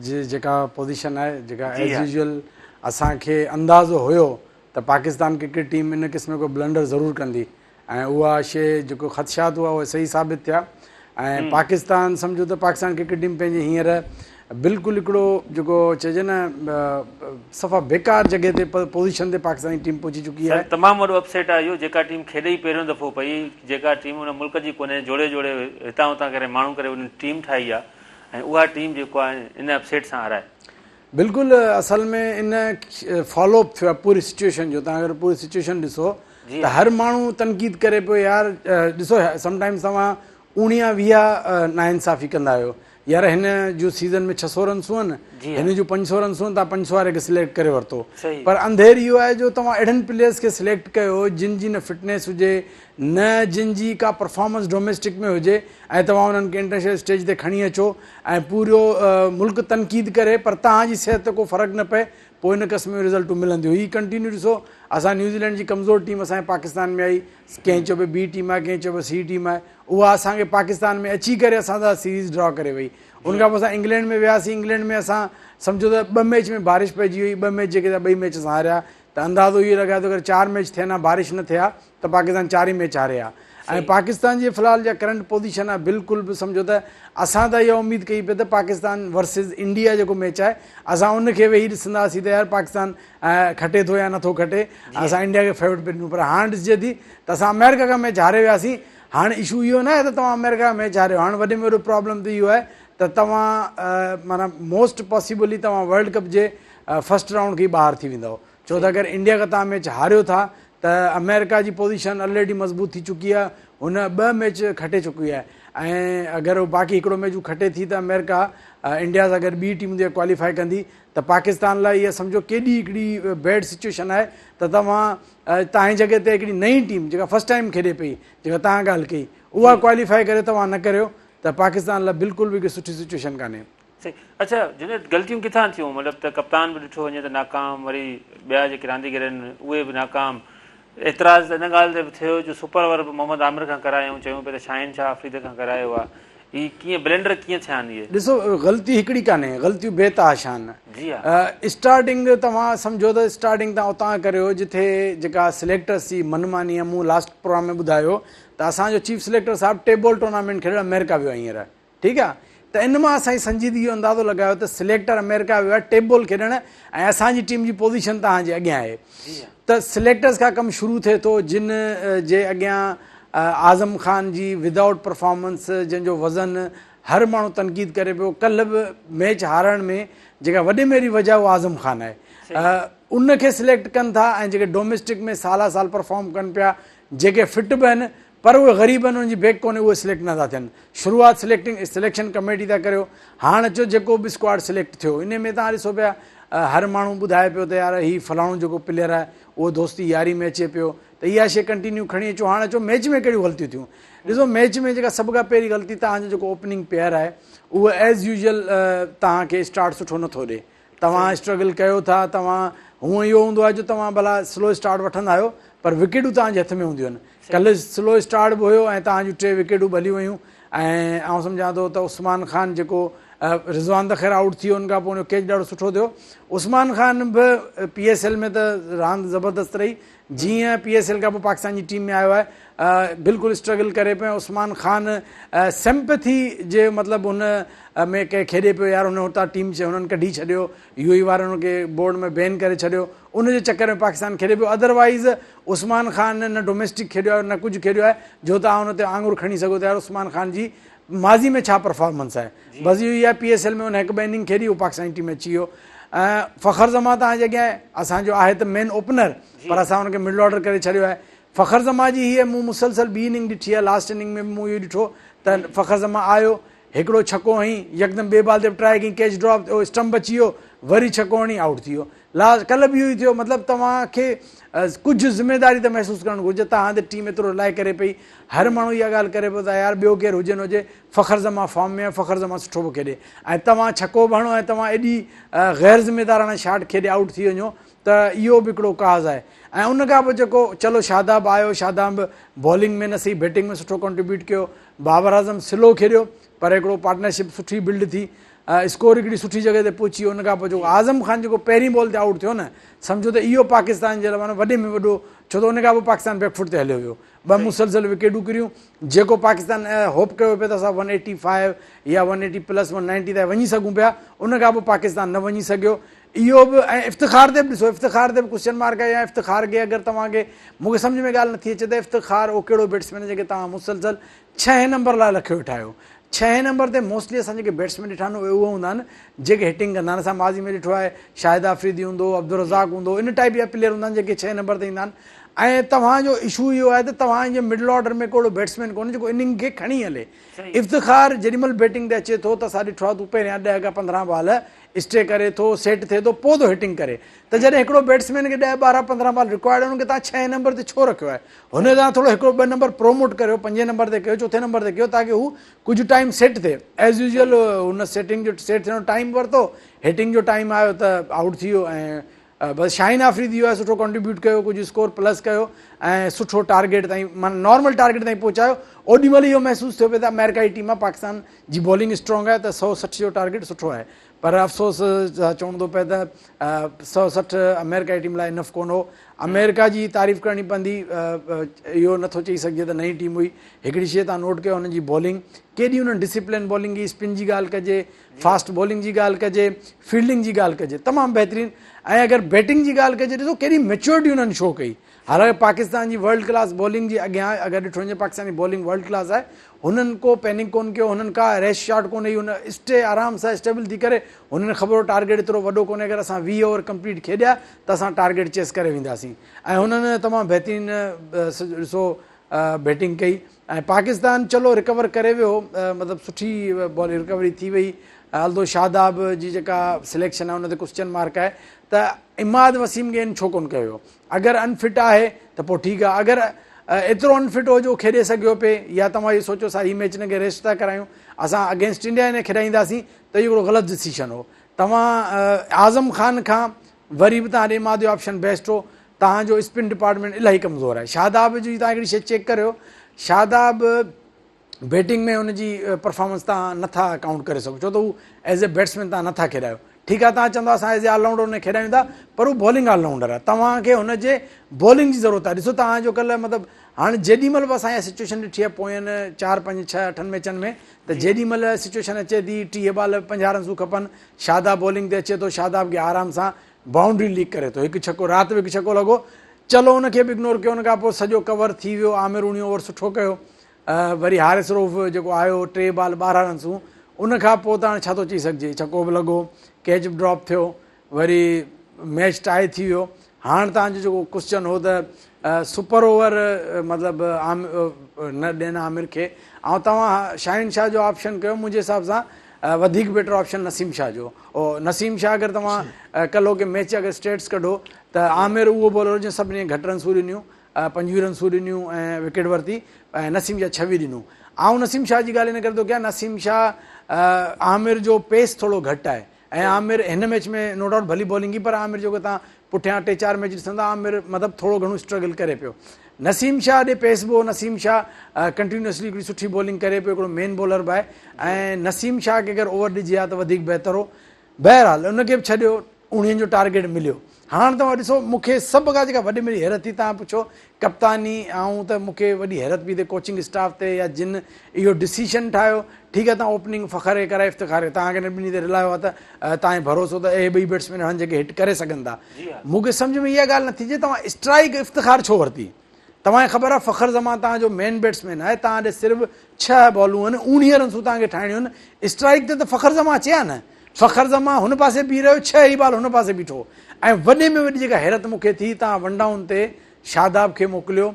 جي جيڪا پوزيشن آهي جيڪا ايز يوزول اسان کي اندازو هيو ته پاڪستان ڪرڪيٽ ٽيم ان قسم جو بلنڊر ضرور ڪندي ۽ اها شيء جيڪو خدشات هئا اهي صحيح ثابت ٿيا ۽ پاڪستان سمجهو ته پاڪستان ڪرڪيٽ ٽيم پنهنجي هينئر بلڪل هڪڙو جيڪو چئجي نه صفا بيڪار جڳهه تي پوزيشن تي پاڪستاني ٽيم پهچي چڪي سر آهي. تمام وڏو اپسيٽ آهي اهو جيڪا ٽيم کيڏي ئي پهريون دفعو پئي جيڪا ٽيم ان ملڪ جي ڪونهي جوڙي جوڙي هتان هتان ڪري ماڻهو ڪري انهن ٽيم ٺاهي آهي ۽ اها ٽيم جيڪو آهي ان اپسيٽ سان هارائي. بلڪل اصل ۾ ان فالو اپ ٿيو آهي پوري سچويشن جو تهان اگر پوري سچويشن ڏسو ته هر ماڻهو تنقيد ڪري پيو يار ڏسو سم ٽائمز توهان اوڻيهه ويهه ناانصافي ڪندا آهيو يار هن جون سيزن ۾ 600 رنسون آهن هن جون 500 رنسون تهان 500 واري کي سليڪٽ ڪري ورتو پر انڌير اهو آهي جو توهان اهڙن پليئرز کي سليڪٽ ڪيو جن جي نه فٽنيس هجي نه جن جي ڪا پرفارمنس ڊوميسٽڪ ۾ هجي ۽ توهان انهن کي انٽرنيشنل اسٽيج تي کڻي اچو ۽ پورو ملڪ تنقيد ڪري پر توهان جي صحت تي ڪو فرق نه پئي پوء ان قسم جون رزلٽون ملنديون هي ڪنٽينيو ڏسو اسان نيوزيلينڊ جي ڪمزور ٽيم اسان جي پاڪستان ۾ آئي ڪنهن چيو پئي بي ٽيم آهي ڪنهن چيو پئي سي ٽيم آهي اها اسان کي پاڪستان ۾ اچي ڪري اسان سان سيريز ڊرا ڪري وئي ان کان پوء اسان انگلينڊ ۾ وياسين انگلينڊ ۾ اسان سمجهو ته ٻه ميچ ۾ بارش پئجي وئي ٻه ميچ جيڪي ٻئي ميچ اسان هاريا ته اندازو اهو لڳايو ته اگر چار ميچ ٿين ها بارش نه ٿئي ها ته پاڪستان چار ئي ميچ هاري ها ۽ پاڪستان جي في الحال جا ڪرنٽ پوزيشن آهي بلڪل به سمجهو ته اسان ته اها اميد ڪئي پئي ته پاڪستان ورسز انڊيا جيڪو ميچ آهي اسان ان کي ويهي ڏسنداسين ته يار پاڪستان کٽي ٿو يا نٿو کٽي اسان انڊيا کي فيورٽ پئي ڏنو پر هاڻ ڏسجي ٿي ته اسان آمريڪا کان ميچ هاري وياسين هاڻ اشو اهو نه آهي ته توهان آمريڪا کان ميچ هاريو هاڻ وڏي ۾ وڏو پرابلم ته اهو آهي ته توهان معنيٰ موسٽ پاسيبلي توهان ورلڊ ڪپ جي فرسٽ رائونڊ کي ٻاهر ٿي ويندؤ ڇو ته اگر انڊيا کان توهان ميچ هاريو ٿا ته آمريڪا جي پوزيشن الريڊي مضبوط ٿي چڪي آهي هن ٻه ميچ کٽي چڪي آهي ۽ اگر باقي هڪڙو ميچ هو کٽي ٿي ته آمريڪا انڊيا سان گڏ ٻي ٽيم جي ڪواليفائي ڪندي ته پاڪستان لاء اها سمجهو ڪيڏي هڪڙي بيڊ سچويشن آهي ته توهان توهان جي جڳهه تي هڪڙي نئين ٽيم جيڪا فرسٽ ٽائيم کيڏي پئي جيڪا توهان ڳالهه ڪئي اها ڪواليفائي ڪري توهان نه ڪريو ته پاڪستان لاء بلڪل به هڪ سٺي سچويشن ڪانهي. صحيح اڇا جنيد غلطيون ڪٿان ٿيون مطلب ته ڪپتان به ڏٺو وڃي ته ناڪام وري ٻيا جيڪي رانديگر آهن اهي به ناڪام اعتراض ته ان ڳالهه تي به ٿيو جو سپر اوور به محمد عامر کان ڪرايائون چيون پئي ته شاهين شاهه آفريدي کان ڪرايو آهي هي ڪيئن بلنڊر ڪيئن ٿيا آهن اهي. ڏسو غلطي هڪڙي ڪانهي غلطيون بي تحاشا آهن جي ها. اسٽارٽنگ توهان سمجهو ته اسٽارٽنگ توهان اتان ڪريو جٿي جيڪا سليڪٽرس جي من ماني آهي مون لاسٽ پروگرام ۾ ٻڌايو ته اسان جو چيف سليڪٽر صاحب ٽيپ بال ٽورنامينٽ کيڏڻ آمريڪا ويو آهي هينئر ٺيڪ آ ته ان مان اسان سنجيدگي جو اندازو لڳايو ته سليڪٽر آمريڪا ويو آهي ٽيپ بال کيڏڻ ۽ اسان جي ٽيم جي پوزيشن توهان جي اڳيان آهي ته سليڪٽرز کان ڪم شروع ٿئي ٿو جن جي اڳيان اعظم خان جي ودائوٽ پرفارمنس جنهن جو وزن هر ماڻهو تنقيد ڪري پيو ڪلهه به ميچ هارڻ ۾ جيڪا وڏي ۾ وڏي وجه اها اعظم خان آهي ان کي سليڪٽ ڪن ٿا ۽ جيڪي ڊوميسٽڪ ۾ سالا سال پرفارم ڪن پيا جيڪي فٽ به آهن پر اهي غريب آهن انهن جي بيڪ ڪونهي اهي سليڪٽ نٿا ٿين شروعات سليڪٽنگ سليڪشن ڪميٽي ٿا ڪريو هاڻ اچو جيڪو به اسڪواڊ سليڪٽ ٿيو ان ۾ تهان ڏسو پيا هر ماڻهو ٻڌائي پيو ته يار هي فلاڻو جيڪو پليئر آهي اهو دوستي ياري ۾ اچي پيو ته اها شي ڪنٽينيو کڻي اچو هاڻ اچو ميچ ۾ ڪهڙيون غلطيون ٿيون ڏسو ميچ ۾ جيڪا سڀ کان پهرين غلطي تهان جو جيڪو اوپننگ پيئر آهي اهو ايز يوزل تهان کي اسٽارٽ سٺو نٿو ڏي توهان اسٽرگل ڪيو ٿا توهان هونء اهو هوندو آهي جو توهان ڀلا سلو اسٽارٽ وٺندا آهيو پر وڪيٽون توهان جي هٿ ۾ هونديون آهن ڪلهه سلو اسٽارٽ به هيو ۽ توهان جون ٽي وڪيٽون به هليون ويون ۽ آئون سمجهان ٿو ته عثمان خان جيڪو رضوان ته خير آئوٽ ٿي ويو ان کان پوء ان جو ڪيچ ڏاڍو سٺو ٿيو عثمان خان به پي ايس ايل ۾ ته راند زبردست رهي جيئن پي ايس ايل کان پوء پاڪستان جي ٽيم ۾ آيو آهي بلڪل اسٽرگل ڪري پيو عثمان خان سمپٿي جي مطلب هن ۾ ڪنهن کيڏي پيو يار هن هتان ٽيم هنن ڪڍي ڇڏيو يو اي وارن هن کي بورڊ ۾ بين ڪري ڇڏيو ان جي چڪر ۾ پاڪستان کيڏي پيو ادر وائيز عثمان خان نه ڊوميسٽڪ کيڏيو آهي نه ڪجهه کيڏيو آهي جو توهان هن تي آڱر کڻي سگهو ٿا يار عثمان خان جي ماضي ۾ ڇا پرفارمنس آهي بس اهو ئي آهي پي ايس ايل ۾ هن هڪ ٻه اننگ کيڏي هو پاڪستاني ٽيم ۾ اچي ويو فخر زمان توهان جي اڳيان اسان جو آهي ته مين اوپنر پر اسان ان کي مڊل آرڊر ڪري ڇڏيو آهي فخر زمان جي هيء مون مسلسل ٻي اننگ ڏٺي آهي لاسٽ اننگ ۾ به مون اهو ڏٺو ته فخر زمان آيو هڪڙو ڇڪو هنئي يڪدم ٻي بال تي به ٽرائي ڪئي ڪيچ ڊراپ ٿيو اسٽمپ بچي ويو وري ڇڪو هڻي آئوٽ ٿي ويو لاسٽ ڪلهه به اهو ئي ٿيو مطلب توهان کي ڪجهه ذميواري ته محسوس ڪرڻ گهرجي توهان تي ٽيم ايترو رلائي ڪري پئي هر ماڻهو اها ڳالهه ڪري پيو ته يار ٻيو ڪير هجي نه هجي فخر زمان فارم ۾ آهي فخر زمان سٺو پيو کيڏي ۽ توهان ڇڪو به هڻو ۽ توهان ايڏي غير ذميداراڻا شاٽ کيڏي آئوٽ ٿي وڃو ته اهو به هڪڙو ڪاز آهي ۽ ان کان پوء جيڪو چلو شاداب آيو شاداب به بالنگ ۾ نه سهي بيٽنگ ۾ سٺو ڪنٽريبيوٽ ڪيو بابر اعظم سلو کيڏيو پر هڪڙو پارٽنرشپ سٺي بلڊ ٿي اسڪور هڪڙي سٺي جڳهه تي پهچي ويو ان کان پوء جيڪو اعظم خان جيڪو پهرين بال تي آئوٽ ٿيو نه سمجهو ته اهو پاڪستان جي لاء معنيٰ وڏي ۾ وڏو ڇو ته ان کان پوء پاڪستان بيڪ فوٽ تي هليو ويو. ٻه مسلسل وڪيٽون ڪريون جيڪو پاڪستان هوپ ڪيو پئي ته اسان ون ايٽي فائيو يا one eighty plus one ninety تائين وڃي سگهون پيا ان کان پوء پاڪستان نه وڃي سگهيو. اهو به ۽ افتخار تي به ڏسو افتخار تي به ڪوسچن مارڪ آهي يا افتخار کي اگر توهان کي مون کي سمجهه ۾ ڳالهه نٿي اچي ته افتخار اهو ڪهڙو بيٽسمين آهي جنهن کي توهان مسلسل ڇهين نمبر لاء رکيو ويٺا آهيو. ڇهين نمبر تي موسٽلي اسان جيڪي بيٽسمين ڏٺا آهن اهي اهي هوندا آهن جيڪي هٽنگ ڪندا آهن. اسان ماضي ۾ ڏٺو آهي شاهد آفريدي هوندو هو، عبدالرزاق هوندو هو، ان ٽائيپ جا پليئر هوندا آهن جيڪي ڇهين نمبر تي ايندا آهن ۽ توهان جو اشو اهو آهي ته توهان جي مڊل آرڊر ۾ ڪو اهڙو بيٽسمين ڪونهي جيڪو اننگ کي کڻي هلي. افتخار جيڏي مهل بيٽنگ تي اچي ٿو ته اسان ڏٺو آهي ته هو پهريان ڏهه کان 15 بال اسٽي ڪري ٿو، سيٽ ٿئي ٿو، پوء ٿو هٽنگ ڪري ته جڏهن هڪڙو بيٽسمين کي ڏهه، 12، 15 بال رڪوائرڊ آهن ان کي توهان ڇهين نمبر تي ڇو رکيو آهي؟ هن کي توهان ٿورو هڪڙو ٻه نمبر پروموٽ ڪريو، پنجين نمبر تي ڪيو، چوٿين نمبر تي ڪيو تاڪه هو ڪجهه ٽائيم سيٽ ٿئي. ايز يوزيول هن سيٽنگ جو سيٽ ٿيڻ جو ٽائيم ورتو، هٽنگ جو ٽائيم آيو ته آئوٽ ٿي ويو ۽ بس شاهين آفريدي اهو آهي سٺو ڪنٽريبيوٽ ڪيو، ڪجهه اسڪور پلس ڪيو ۽ سٺو ٽارگيٽ تائين معنيٰ نارمل ٽارگيٽ تائين پهچايو. اوڏي مهل اهو محسوس ٿيو پئي ته آمريڪا جي ٽيم آهي، پاڪستان جي بالنگ اسٽرانگ آهي ته 160 جو ٽارگيٽ سٺو آهي پر افسوس سان چوڻو ٿو پئي ته 160 آمريڪا جي ٽيم لاء انف ڪونه هو. آمريڪا جي تعريف ڪرڻي پوندي، اهو نٿو چئي سگهجي ته نئين ٽيم هئي. هڪڙي شيء توهان نوٽ ڪيو هنن جي بالنگ ڪيڏي انهن ڊسپلين بالنگ ڪئي، اسپن جي ڳالهه ڪجي، فاسٽ بالنگ جي ڳالهه ڪجي، فيلڊنگ جي ڳالهه ڪجي تمام بهترين ۽ اگر بيٽنگ جي ڳالهه ڪجي ڏسو ڪيڏي ميچورٽي انهن شو ڪئي. حالانڪه پاڪستان جي ورلڊ ڪلاس بالنگ جي اڳيان اگر ڏٺو وڃي پاڪستان جي بالنگ ورلڊ ڪلاس آهي هنن ڪو پينڪ ڪون ڪيو هنن ڪا ريش شاٽ ڪون هئي هن اسٽي آرام سان اسٽيبل ٿي ڪري هنن خبر هو ٽارگيٽ ايترو وڏو ڪونهي اگر اسان 20 اوور ڪمپليٽ کيڏيا ته اسان ٽارگيٽ چيس ڪري وينداسين ۽ هنن تمام بهترين ڏسو بيٽنگ ڪئي ۽ پاڪستان چلو رڪور ڪري ويو مطلب سٺي بالنگ رڪوري ٿي وئي الدو شاداب جي جيڪا سليڪشن آهي ان تي ڪوسچن مارڪ آهي ته عماد وسيم کي ان ڇو ڪون ڪيو ويو اگر ان فٽ آهي ته پوء ٺيڪ آهي اگر ايترو ان فٽ هو جو کيڏي سگهيو پئي يا توهان اهو سوچيو سا هي ميچ هن کي ريسٽ ٿا ڪرايون اسان اگينسٽ انڊيا هن کي کيڏائينداسين ته اهو هڪڙو غلط ڊسيشن هو توهان اعظم خان کان وري به توهان ڏي عماد جو آپشن بيسٽ هو توهان جو اسپن ڊپارٽمينٽ الاهي ڪمزور آهي شاداب جي توهان هڪڙي شي چيڪ ڪريو شاداب بيٽنگ ۾ هن جي پرفارمنس تان نٿا ڪائونٽ ڪري سگهو ڇو ته هو ايز اي بيٽسمين تان نٿا کيڏايو ٺيڪ آهي تان چوندو اسان ايز اي آل رائونڊر هن کي کيڏايون ٿا پر هو بالنگ آل رائونڊر آهي توهان کي هن جي بالنگ جي ضرورت آهي ڏسو توهان جو ڪلهه مطلب هاڻي جيڏي مهل به اسان اها سچويشن ڏٺي آهي پوين 4 5 6 8 ميچن ۾ ته جيڏي مهل سچويشن اچي ٿي 30 بال 50 رنسون کپن شاداب بالنگ تي اچي ٿو شاداب کي آرام سان بائونڊري ليڪ ڪري ٿو هڪ ڇڪو رات به هڪ ڇڪو لڳو چلو ان کي به اگنور ڪيو ان کان پوء سڄو ڪور ٿي ويو عامر 19 اوور سٺو ڪيو وري حارث رئوف جيڪو آيو 3 بال 12 رنسون ان کان پوء ته هاڻي ڇا ٿو چئي سگهجي ڇڪو به لڳو ڪيچ به ڊراپ ٿيو وري ميچ ٽائي ٿي ويو هاڻ تان جو جيڪو ڪوسچن هو ته سپر اوور مطلب نه ڏين عامر کي ۽ توهان شاهين شاهه جو آپشن ڪيو منهنجي حساب سان وڌيڪ بيٽر آپشن نسيم شاهه جو او نسيم شاهه اگر توهان ڪلهوڪي ميچ اگر اسٽيٽس ڪڍو ته عامر اهو بالر جنهن سڀني گهٽ رنسون ڏنيون 25 رنسون ڏنيون ۽ وڪيٽ ورتي ۽ نسيم شاهه 26 ڏنو. آئون نسيم شاهه جي ڳالهه ان ڪري ٿو ڪيان نسيم شاهه عامر جو پيس ٿورو گهٽ آهي ۽ عامر هن ميچ ۾ نو ڊائوٽ ڀلي بالنگ ڪئي پر عامر جيڪو تان پٺيان ٽي چار ميچ ڏسندا عامر مطلب ٿورو گهڻو اسٽرگل ڪري پيو. نسيم شاهه ڏي پيس به هو نسيم شاهه ڪنٽينيوسلي هڪڙي سٺي بالنگ ڪري پيو هڪڙو مين بالر به آهي ۽ نسيم شاهه کي اگر اوور ڏجي ها ته وڌيڪ بهتر هو. بهرحال ان کي به ڇڏيو اوڻيهن جو ٽارگيٽ مليو. هاڻ توهان ڏسو مون کي سڀ کان جيڪا وڏي ۾ وڏي حيرت ٿي توهان پڇو ڪپتاني آئون ته مون کي وڏي حيرت پئي ٿئي ڪوچنگ اسٽاف تي يا جن اهو ڊسيشن ٺاهيو ٺيڪ آهي توهان اوپننگ فخر کي ڪرائي افتخار کي توهان کي هن ٻنهي تي رلايو آهي ته توهان کي ڀروسو ته اهي ٻئي بيٽسمين آهن جيڪي هٽ ڪري سگهن ٿا مون کي سمجهه ۾ اها ڳالهه نٿي اچي توهان اسٽرائيڪ افتخار ڇو ورتي توهان کي خبر آهي فخر زمان توهان جو مين بيٽسمين آهي توهان ڏي صرف 6 بالون آهن 19 رنسون توهان کي ٺاهڻيون آهن اسٽرائيڪ تي ته فخر زمان اچي ها نه فخر زمان هن پاسي بيهي رهيو 6 ئي بال هن پاسي بيٺو ۽ وڏي ۾ وڏي جيڪا حيرت مون کي ٿي توهان ون ڊائون تي شاداب کي موڪليو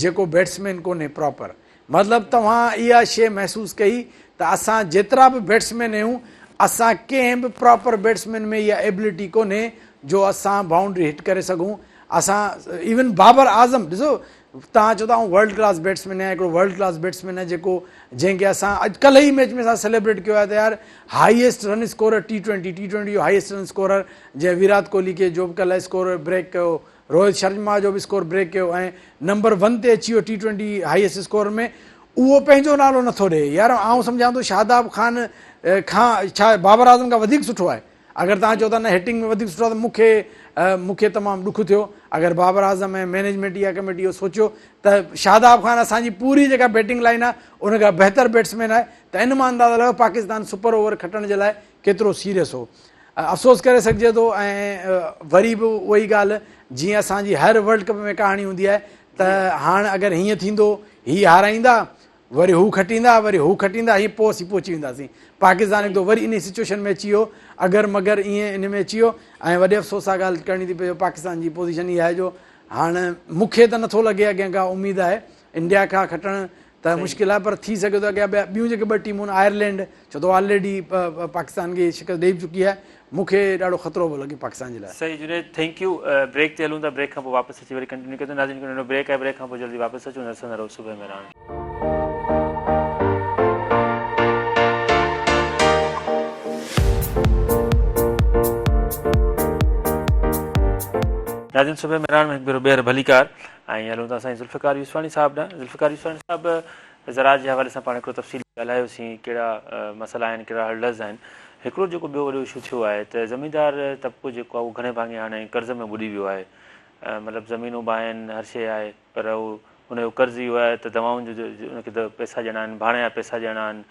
جيڪو بيٽسمين ڪونهي پراپر مطلب توهان اها شيء محسوس ڪئي ته اسان جيترا به بيٽسمين آهيون اسان ڪنهن به پراپر بيٽسمين ۾ اها ايبلٽي ڪونهي جو اسان بائونڊري هٽ ڪري سگهون اسان ايون بابر اعظم ڏسو توهان چئو ٿا آئون ورلڊ ڪلاس بيٽسمين آهيان هڪڙو ورلڊ ڪلاس بيٽسمين آهي جيڪو جنهن کي اسان اڄ ڪلهه ئي ميچ ۾ اسان سيليبريٽ ڪيو آهي ته يار highest run scorer T twenty T twenty جو هائيسٽ رن اسڪورر جنهن ويرات ڪوهلي کي جو به ڪلهه اسڪور بريڪ ڪيو روهت شرما جو به اسڪور بريڪ ڪيو ۽ نمبر ون تي اچي ويو ٽي ٽوئنٽي هائيسٽ اسڪور ۾ اهو پنهنجو نالو نٿو ڏئي يار آئون سمجهان ٿو شاداب خان کان ڇا بابر اعظم کان وڌيڪ سٺو آهي. اگر توهان چئو ٿا نه هٽنگ ۾ وڌيڪ سٺو آهي ته مون کي مون کي تمام ڏک ٿيو اگر بابر اعظم ۽ مئنيجمينٽ اها ڪميٽي اهو سوچيو ته شاداب خان اسان جي پوري جيڪا بيٽنگ لائن آهي ان کان بهتر بيٽسمين آهي ته ان مان اندازو لڳايو پاڪستان سپر اوور کٽڻ جي لاء ڪيترو سيريس هو. افسوس ڪري سگهجي ٿو ۽ وري به اها ئي ڳالهه جيئن اسان جي هر ورلڊ ڪپ ۾ ڪهاڻي هوندي آهي ته هاڻ اگر هيئن ٿيندو هي هارائيندا وري هو کٽيندا وري هو کٽيندا هي پوء اسين پهچي وينداسين پاڪستان هڪ دفعو وري انهي سچويشن ۾ اچي ويو اگر مگر ائين ان ۾ اچي ويو ۽ وڏي افسوس سان ڳالهه ڪرڻي ٿي پئي جو پاڪستان جي پوزيشن اها آهي جو هاڻ مون کي ته نٿو لڳي اڳيان ڪا اميد آهي انڊيا کان کٽڻ ته مشڪل آهي پر ٿي سگهي ٿو اڳيان ٻيون جيڪي ٻه ٽيمون آهن آئرلينڊ ڇو ته آلريڊي پاڪستان کي شڪست ڏئي به چڪي آهي مون کي ڏاڍو خطرو پيو لڳي پاڪستان جي لاء. صحيح جنيد thank you break تي هلون ٿا بريڪ کان پوء واپس اچي وري ڪنٽينيو ڪنداسين ناظرين هڪ ننڍو بريڪ آهي بريڪ کان پوء جلدي واپس اچون ڏسندا رهو صبح مهراڻ. ناظرين صبح مهراڻ ۾ هڪ ڀيرو ٻيهر ڀليڪار ۽ هلون ٿا سائين ذوالفقار يوسفاڻي صاحب ڏانهن ذوالفقار يوسفاڻي صاحب زراعت جي حوالي سان پاڻ هڪڙو تفصيلي ڳالهايوسين ڪهڙا مسئلا آهن ڪهڙا هرڊلز آهن هڪڙو جيڪو ٻيو وڏو اشو ٿيو آهي ته زميندار طبقو جيڪو آهي اهو گهڻي ڀاڱي هاڻي قرض ۾ ٻڏي ويو آهي مطلب زمينون به آهن هر شيء آهي پر اهو ان جو قرض اهو آهي ته دوائن جو ان کي پئسا ڏيڻا آهن ڀاڻ جا پئسا ڏيڻا آهن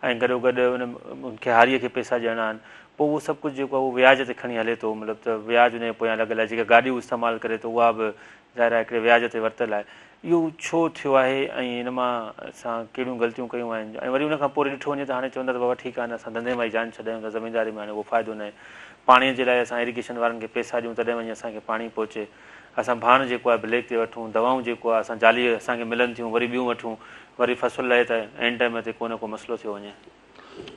۽ گڏو گڏ ان کي هاريء کي پئسا ڏيڻا آهن پوء اهو سڀ ڪجهه جيڪو آهي اهو وياج تي کڻي هلي ٿو مطلب ته وياج ان جي پويان لڳل آهي جيڪا گاڏي هو استعمال ڪري ٿو اها به ظاهر آهي هڪڙي وياج تي ورتل آهي. اهو ڇو ٿيو آهي ۽ ان مان اسان ڪهڙيون غلطيون ڪيون آهن ۽ وري ان کان پوء وري ڏٺو وڃي ته هاڻي چون ٿا ته بابا ٺيڪ آهي نه اسان ڌنڌي مان ئي جان ڇڏايون ٿا زمينداري ۾ هاڻي اهو فائدو ناهي پاڻي جي لاء اسان ايريگيشن وارن کي پئسا ڏيون تڏهن وڃي اسان کي پاڻي پهچي اسان ڀاڻ جيڪو آهي بليڪ تي وٺون دوائون جيڪو آهي اسان جعلي اسان کي ملن ٿيون وري ٻيون وٺون وري فصل لهي ته عين ٽائيم تي ڪو نه ڪو مسئلو ٿيو وڃي.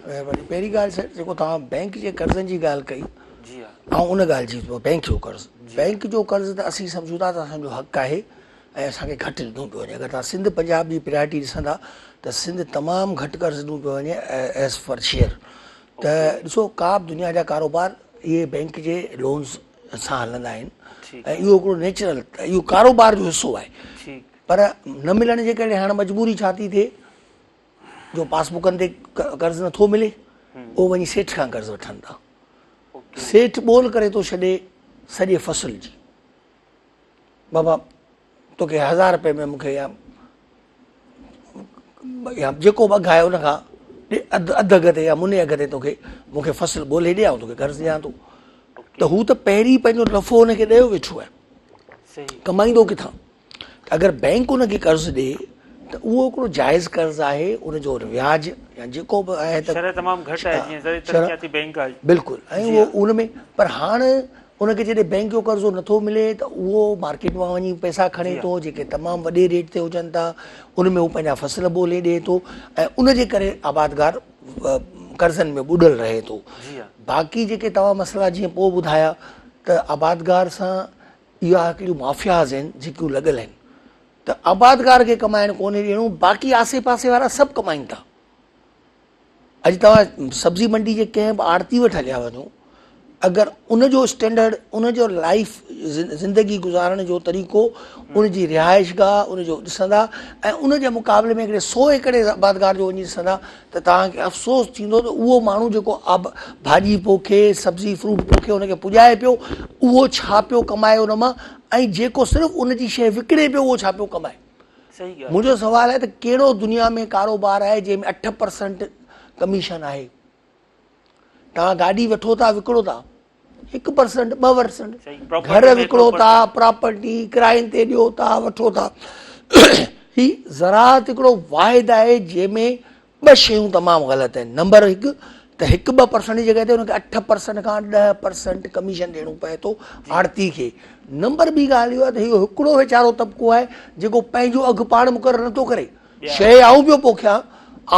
مهرباني پهرين ڳالهه سر جيڪو توهان بينڪ جي قرضن جي ڳالهه ڪئي جي آئون ان ڳالهه جي بينڪ جو قرض بينڪ جو قرض ته اسين سمجهون ٿا ته اسان جو حق آهي ۽ اسان کي گهٽ ڏنو پيو وڃي اگر توهان سنڌ پنجاب جي پرائرٽي ڏسندا ته سنڌ تمام گهٽ قرض ڏنو پيو وڃي ايز فار شيئر ته ڏسو ڪا به دنيا جا ڪاروبار اهي بينڪ جي لونز سان هلندا آهن ۽ اهو هڪڙو نيچرل اهو ڪاروبار جو حصو آهي پر نه ملڻ جي ڪري هاڻ مجبوري ڇا ٿي ٿئي جو پاس بڪن تي قرض نٿو ملي اهو وڃي سيٺ کان قرض وٺن ٿا سيٺ ٻول ڪري ٿو ڇڏي سڄي فصل جي بابا توکي هزار روپئي ۾ مونکي يا يا جيڪو به اگهه آهي ان کان اڌ اڌ اگهه تي يا مني اگهه تي توکي مونکي فصل ٻولي ڏي آئون توکي قرض ڏيان ٿو ته هو ته پهرين پنهنجو نفعو هن کي ڏيو ويٺو آهي ڪمائيندو ڪٿان ته اگر بئنڪ ان کي قرض ڏي ته اهو هڪڙو جائز قرض آهي ان جو وياج يا جيڪو به آهي ته شرح تمام گهٽ آهي جيئن زرعي ترقياتي بئنڪ آهي بلڪل ۽ اهو ان ۾ پر هاڻ ان کي جڏهن بئنڪ جو قرضو نٿو ملي ته اهو مارڪيٽ مان وڃي پئسا کڻي ٿو جيڪي تمام وڏي ريٽ تي هجن ٿا ان ۾ هو پنهنجا فصل ٻولي ڏئي ٿو ۽ ان جي ڪري آبادگار قرضن ۾ ٻڏل رهي ٿو باقي جيڪي توهان مسئلا جيئن پوء ٻڌايا ته آبادگار سان اها هڪڙيون مافياز آهن جيڪيون لڳل آهن ته آبادگار کي ڪمائڻ ڪونهي ڏيڻو باقي آسي پاسي وارا سڀ ڪمائين ٿا اڄ توهان سبزي منڊي جي ڪنهن به آڙتي وٽ هليا وڃو اگر ان جو اسٽينڊرڊ ان جو لائف زندگي گذارڻ جو طريقو ان جي رهائش گاهه ان جو ڏسندا ۽ ان جي مقابلي ۾ هڪڙي سو ايڪڙ آبادگار جو وڃي ڏسندا ته توهان کي افسوس ٿيندو ته اهو ماڻهو جيڪو آب ڀاڄي پوکي، سبزي فروٽ پوکي ان کي پڄائي پيو، اهو ڇا پيو ڪمائي ان مان ۽ جيڪو صرف ان جي شيء وڪڻي پيو اهو ڇا پيو ڪمائي. منهنجو سوال آهي ته ڪهڙو دنيا ۾ ڪاروبار آهي جنهن ۾ 8% ڪميشن آهي؟ توهان گاڏي وٺو ٿا وڪڻو ٿا 1% 2% گهر وڪڻو ٿا پراپرٽي ڪرائن تي ڏيو ٿا وٺو ٿا هي زراعت هڪڙو واحد آهي جنهن ۾ ٻه شيون تمام غلط آهن نمبر هڪ ته هڪ 2% جي جڳهه تي هن کي 8% کان 10% ڪميشن ڏيڻو پئي ٿو آڙتي کي نمبر ٻي ڳالهه اهو آهي ته اهو هڪڙو ويچارو طبقو آهي جيڪو پنهنجو اگهه پاڻ مقرر نٿو ڪري شيء آئون پيو پوکيان،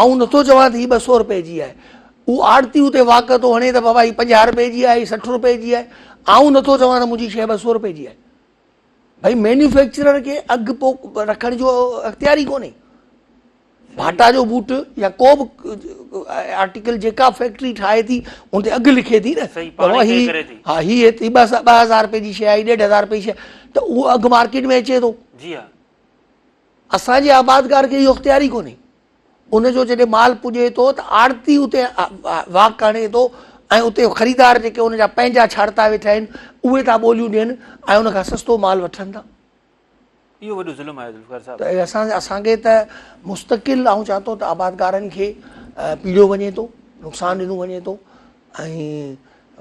آئون نٿو چوان ته هي 200 رپئي جي آهي. اهو آڙتي اتي واڪ ٿو هڻي ته بابا هي 50 رپئي جي آهي، هي 60 رپئي جي آهي. آئون نٿو چوان ته منهنجي شيء 200 رپئي جي آهي. ڀئي مينيوفيڪچرر کي اگهه پوک رکڻ جو اختيار ئي ڪونهي. باٽا جو بوٽ يا ڪو به آرٽيڪل جيڪا فيڪٽري ٺاهي ٿي ان تي اگهه لکي ٿي نه بابا هي ها هي 2000 رپئي جي شيء آهي 1500 رپئي جي شيء ته اهو اگهه مارڪيٽ ۾ اچي ٿو. جي ها. اسان جي آبادگار کي اهو اختيار ئي ڪونهي. ان جو جڏهن مال پڄي ٿو ته آڙتي اتي واڪ هڻي ٿو ۽ اتي خريدار جيڪي ان جا پنهنجا ڇاڙتا ويٺا آهن اهي ٿا ٻوليون ڏين ۽ ان کان سستو مال وٺن ٿا. اهو وڏو ظلم آهي ذوالفقار صاحب. ته اسان اسان کي ته مستقل آئون چوان ٿو ته آبادگارن کي پيڙيو وڃي ٿو نقصان ڏنو وڃي ٿو ۽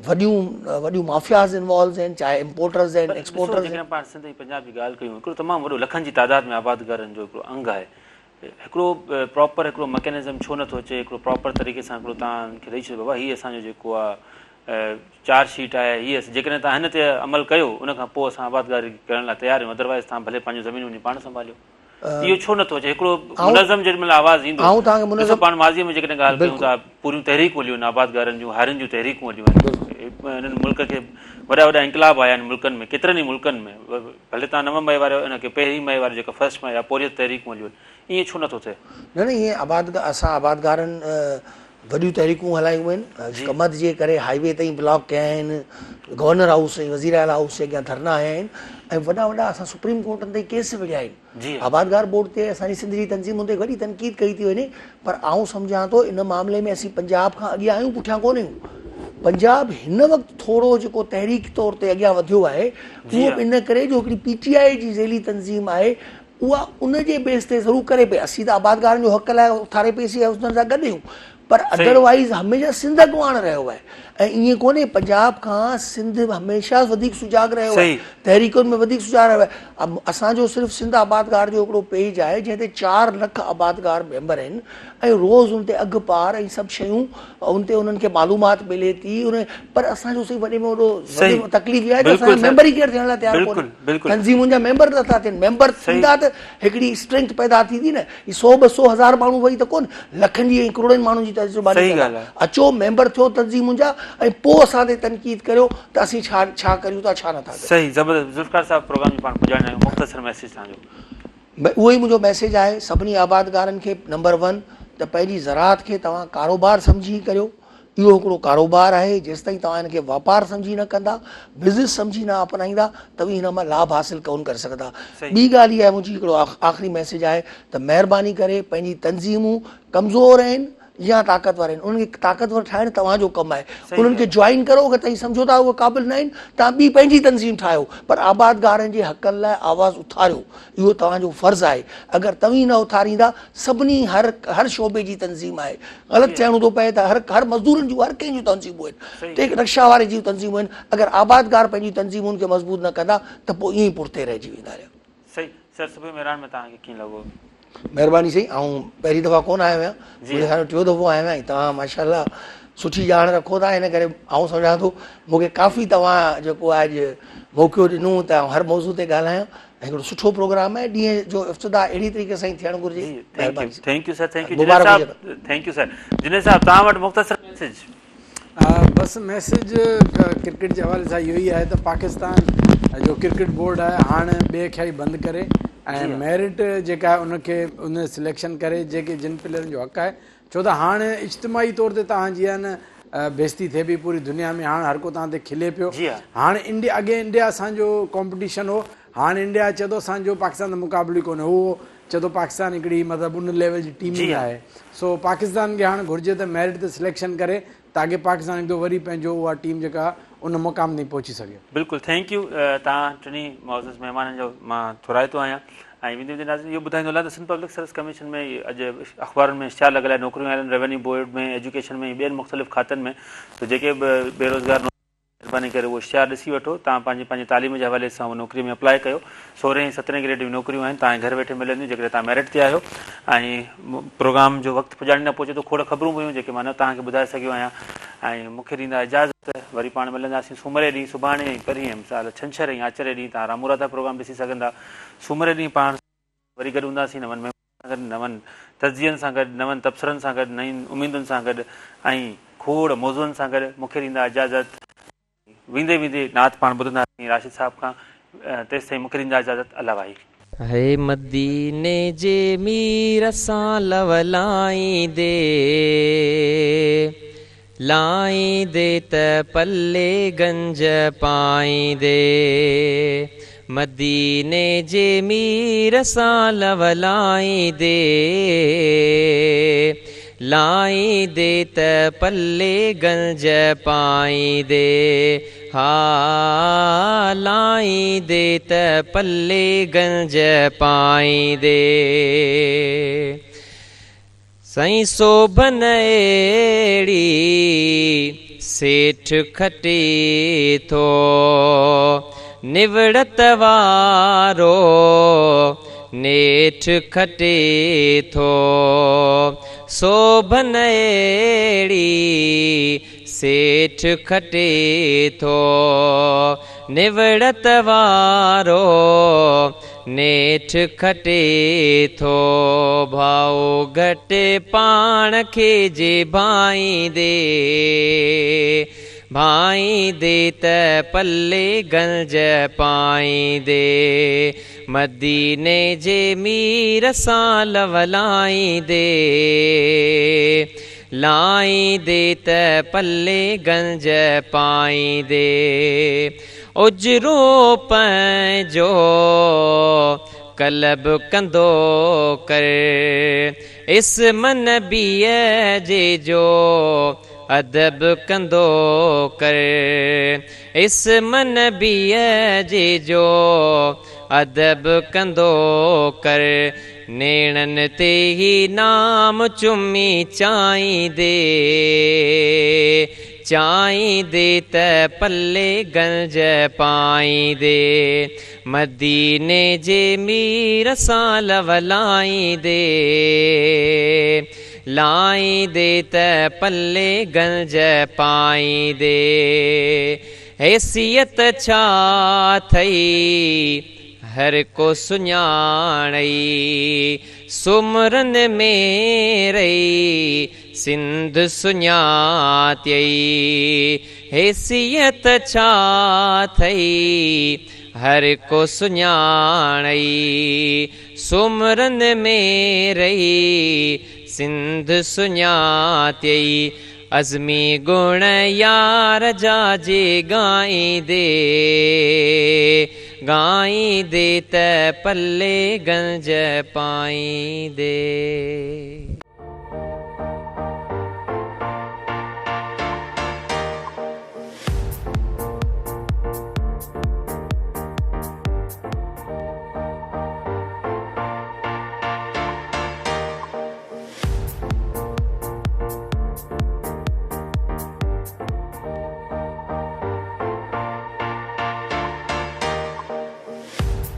وڏيون وڏيون مافياز انوالوز آهن چاهي امپورٽرز آهن پر ڏسو ايڪسپورٽرز آهن. جيڪڏهن پاڻ سنڌ ۽ پنجاب جي ڳالهه ڪيون هڪڙو تمام وڏو لکن جي تعداد ۾ آبادگارن جو هڪڙو انگ آهي هڪڙو پراپر هڪڙو مڪينزم ڇو نٿو اچي هڪڙو پراپر طريقي سان هڪڙو توهان کي ڏئي ڇڏيو بابا هي اسان جو جيڪو آهي چارج شيٽ آهي هي جيڪڏهن توهان هن تي عمل ڪيو ان کان پوء اسان آبادگاري ڪرڻ لاء تيار آهيون ادروائز توهان ڀلي پنهنجون زمينون وڃي پاڻ سنڀاليو اهو ڇو نٿو اچي هڪڙو منظم جيڏي مهل آواز ايندو آئون توهان کي ڏسو منظم پاڻ ماضي ۾ جيڪڏهن ڳالهه ڪيون بلڪل ته پوريون تحريڪون هليون آهن آبادگارن جون هارين جون تحريڪون هليون آهن هنن ملڪ کي وڏا وڏا انقلاب آيا آهن ملڪن ۾ ڪيترن ئي ملڪن ۾ ڀلي توهان 9 مئي وارو ان کي پهرين مئي وارو جيڪا فرسٽ مئي يا پورهيت تحريڪون هليون آهن ائين ڇو نٿو ٿئي؟ نه نه ائين آباد اسان آبادگارن وڏيون تحريڪون هلايون آهن ڪمند جي ڪري هائي وي تائين بلاڪ ڪيا آهن گورنر هائوس ۽ وزير اعليٰ هائوس جي اڳيان ڌرنا هنيا آهن ۽ وڏا وڏا اسان سپريم ڪورٽن تائين ڪيس وڙهيا آهن آبادگار بورڊ تي اسان جي سنڌ جي تنظيمن تي وڏي تنقيد ڪئي ٿي وڃي پر آئون سمجهان ٿو ان معاملي ۾ اسين پنجاب کان اڳيان آهيون پٺيان ڪونه آهيون پنجاب هن وقت ٿورو جيڪو تحريڪ طور تي اڳيان وڌيو آهي اهو به ان ڪري جو هڪڙي پي ٽي آء جي ذيلي تنظيم آهي اها ان جي بيس تي ضرور ڪري پئي اسين ته آبادگارن جو حق لاء اٿاري پئي سي انهن سان گڏ آهيون پر ادروائيز هميشه سنڌ اڳواڻ رهيو آهي ۽ ائين ڪونهي پنجاب کان سنڌ هميشه وڌيڪ سجاڳ رهيو آهي تحريڪن ۾ وڌيڪ سجاڳ رهيو آهي اسان جو صرف سنڌ آبادگار جو هڪڙو پيج آهي جنهن تي 4 لک آبادگار ميمبر آهن ۽ روز ان تي اگهه پار ۽ سڀ شيون ان تي انهن کي معلومات ملي ٿي ان پر اسان جو صرف وڏي ۾ وڏو وڏي تڪليف اها آهي ته اسان جا ميمبر ئي ڪير ٿيڻ لاء تيار ڪونهن تنظيمن جا ميمبر نٿا ٿين ميمبر ٿيندا ته هڪڙي اسٽرينٿ پيدا ٿيندي نه هي سو ٻه سو هزار ماڻهو وئي ته ڪون لکن جي ۽ ڪروڙين ماڻهن جي ترجماني ڪندا. اچو ميمبر ٿيو تنظيمن جا ۽ پوء اسان تي تنقيد ڪريو ته اسين ڇا ڇا ڪريون ٿا ڇا نٿا ڪريون. صحيح زبردست ذوالفقار صاحب پروگرام جي پاڻ پڄاڻي آهيون مختصر ميسيج توهان جو. اهو ئي منهنجو ميسيج آهي سڀني آبادگارن کي نمبر ون ته پنهنجي زراعت کي توهان ڪاروبار سمجهي ڪريو اهو هڪڙو ڪاروبار آهي، جيستائين توهان ان کي واپار سمجهي نه ڪندا، بزنس سمجهي نه اپنائيندا، توهين هن مان لاڀ حاصل ڪونه ڪري سگهندا. ٻي ڳالهه اها آهي منهنجي هڪڙو آخري ميسيج آهي ته مهرباني ڪري پنهنجي تنظيمون ڪمزور آهن يا طاقتور آهن انهن کي طاقتور ٺاهڻ توهان جو ڪم آهي. انهن کي جوائن ڪرو اگر توهين سمجهو ٿا اهي قابل نه آهن توهان ٻي پنهنجي تنظيم ٺاهيو پر آبادگارن جي حقن لاء آواز اٿاريو اهو توهان جو فرض آهي اگر توهين نه اٿاريندا سڀني هر هر شعبي جي تنظيم آهي غلط چئڻو ٿو پئي ته هر هر مزدورن جون هر ڪنهن جون تنظيمون آهن ٽيڪ رڪشا واري جون تنظيمون آهن اگر آبادگار پنهنجي تنظيمن کي مضبوط نه ڪندا ته پوء ائين ئي پٺتي رهجي ويندا رهيا. صحيح سر صبح مهراڻ ۾ توهان کي ڪيئن لڳو. مهرباني سائين آئون پهرين دفعا ڪونه آيو آهيان منهنجي خيال ۾ ٽيون دفعو آيو آهيان ۽ توهان ماشاء الله سٺي ڄاڻ رکو ٿا ان ڪري آئون سمجهان ٿو مون کي ڪافي توهان جيڪو آهي اڄ موقعو ڏنو ته آئون هر موضوع تي ڳالهايان ۽ هڪڙو سٺو پروگرام آهي ڏينهن جو افتتاح اهڙي طريقي سان ئي ٿيڻ گهرجي مهرباني thank you sir thank you Junaid صاحب thank you سر جنيد صاحب توهان وٽ مختصر ميسج. بس ميسج ڪرڪيٽ جي حوالي سان اهو ئي آهي ته پاڪستان جو ڪرڪيٽ بورڊ آهي هاڻ بي خيالي بند ڪري ۽ ميرٽ جيڪا آهي ان کي ان سليڪشن ڪري جيڪي جن پليئرن جو حق آهي ڇو ته هاڻ اجتماعي طور تي توهان جي آهي نه بيستي ٿئي پئي پوري دنيا ۾ هاڻ هر ڪو توهان تي کلي پيو هاڻ انڊيا اڳي انڊيا اسان جو ڪامپٽيشن هو هاڻ انڊيا چئي ٿو اسان جو پاڪستان سان مقابلو ئي ڪونهي هو چئي ٿو پاڪستان هڪڙي مطلب ان ليول جي ٽيم ئي ناهي سو پاڪستان کي هاڻ گهرجي ته ميرٽ تي سليڪشن ڪري تاڪه پاڪستان هڪ دفعو وري پنهنجو اها ٽيم جيڪا ان مقام تائين پهچي سگهي. بلڪل thank you توهان ٽنهي معزز مهمانن جو مان ٿورائتو آهيان ۽ ويندي ويندي ناظرين اهو ٻڌائيندو هلان ته سنڌ پبلڪ سروس ڪميشن ۾ اڄ اخبارن ۾ اشتهار لڳل آهي نوڪريون آيل آهن روينيو بورڊ ۾ ايجوڪيشن ۾ ٻين مختلف کاتن ۾ ته جيڪي به بيروزگار مهرباني ڪري اهو اشتهار ڏسي وٺو توهان پنهنجي پنهنجي تعليم جي حوالي سان اهو نوڪري ۾ اپلاء ڪيو سورهين ۽ سترهين گريڊ جون نوڪريون آهن توهان کي گهر ويٺي ملنديون جيڪڏهن توهان ميرٽ تي آهيو ۽ پروگرام جو وقت پڄاڻي نه پهچي ٿو کوڙ خبرون به هيون جيڪي مان نه توهان کي ٻڌائي سگهيو آهيان ۽ مون کي ڏيندا اجازت وري پاڻ ملنداسين سومري ڏينهن سڀاڻي ۽ پرينء مثال ڇنڇر ۽ آچر ڏينهن توهان رامورا ٿا پروگرام ڏسي سگهندا سومري ڏينهن پاڻ وري گڏ هونداسين نون مهمانن سان گڏ، نون تجزين سان گڏ، نون تبصرن سان گڏ، نين اميدن سان گڏ ۽ کوڙ موضوعن سان گڏ. مون کي ڏيندا اجازت. ويندي ويندي نعت پاڻ ٻڌنداسين راشد صاحب کان. تيستائين مون کي ڏيندا اجازت. الله واهي. هي مديني جي مير سان لو لائيندي لائيندي ته پلي گنج پائيندي مديني جي مير سان لو لائيندي لائيندي ته پلي گنج پائيندي، ها لائيندي ته پلي گنج پائيندي. سائين سوڀن اهڙي سيٺ کٽي ٿو، نوڙت وارو نيٺ کٽي ٿو. سوڀن اهڙي سيٺ کٽي ٿو، نوڙت وارو نيٺ کٽي ٿو. ڀائو گهٽ پاڻ کي جي ڀائيندي، ڀائيندي ته پلي گنج پائيندي. مديني جي مير سان لو لائيندي، لائيندي ته پلي گنج پائيندي. اجرو پنهنجو قلب ڪندو ڪر، اسم نبيء جي جو ادب ڪندو ڪر، اسم نبيء جي جو ادب ڪندو ڪر. نيڻن تي هي نام چمي چائيندي، چائيندي ته پلي گنج پائيندي. مديني جي مير سان لو لائيندي، لائيندي ته پلي گنج پائيندي. حيثيت ڇا اٿئي هر ڪو سڃاڻئي، سومرن ۾ رهي سنڌ سڃاتيئي. حيثيت ڇا اٿئي هر ڪو سڃاڻئي، سومرن ۾ رهي سنڌ سڃاتيئي. عزمي گڻ يار جا جي ڳائيندي، ڳائيندي ته پلي گنج پائيندي.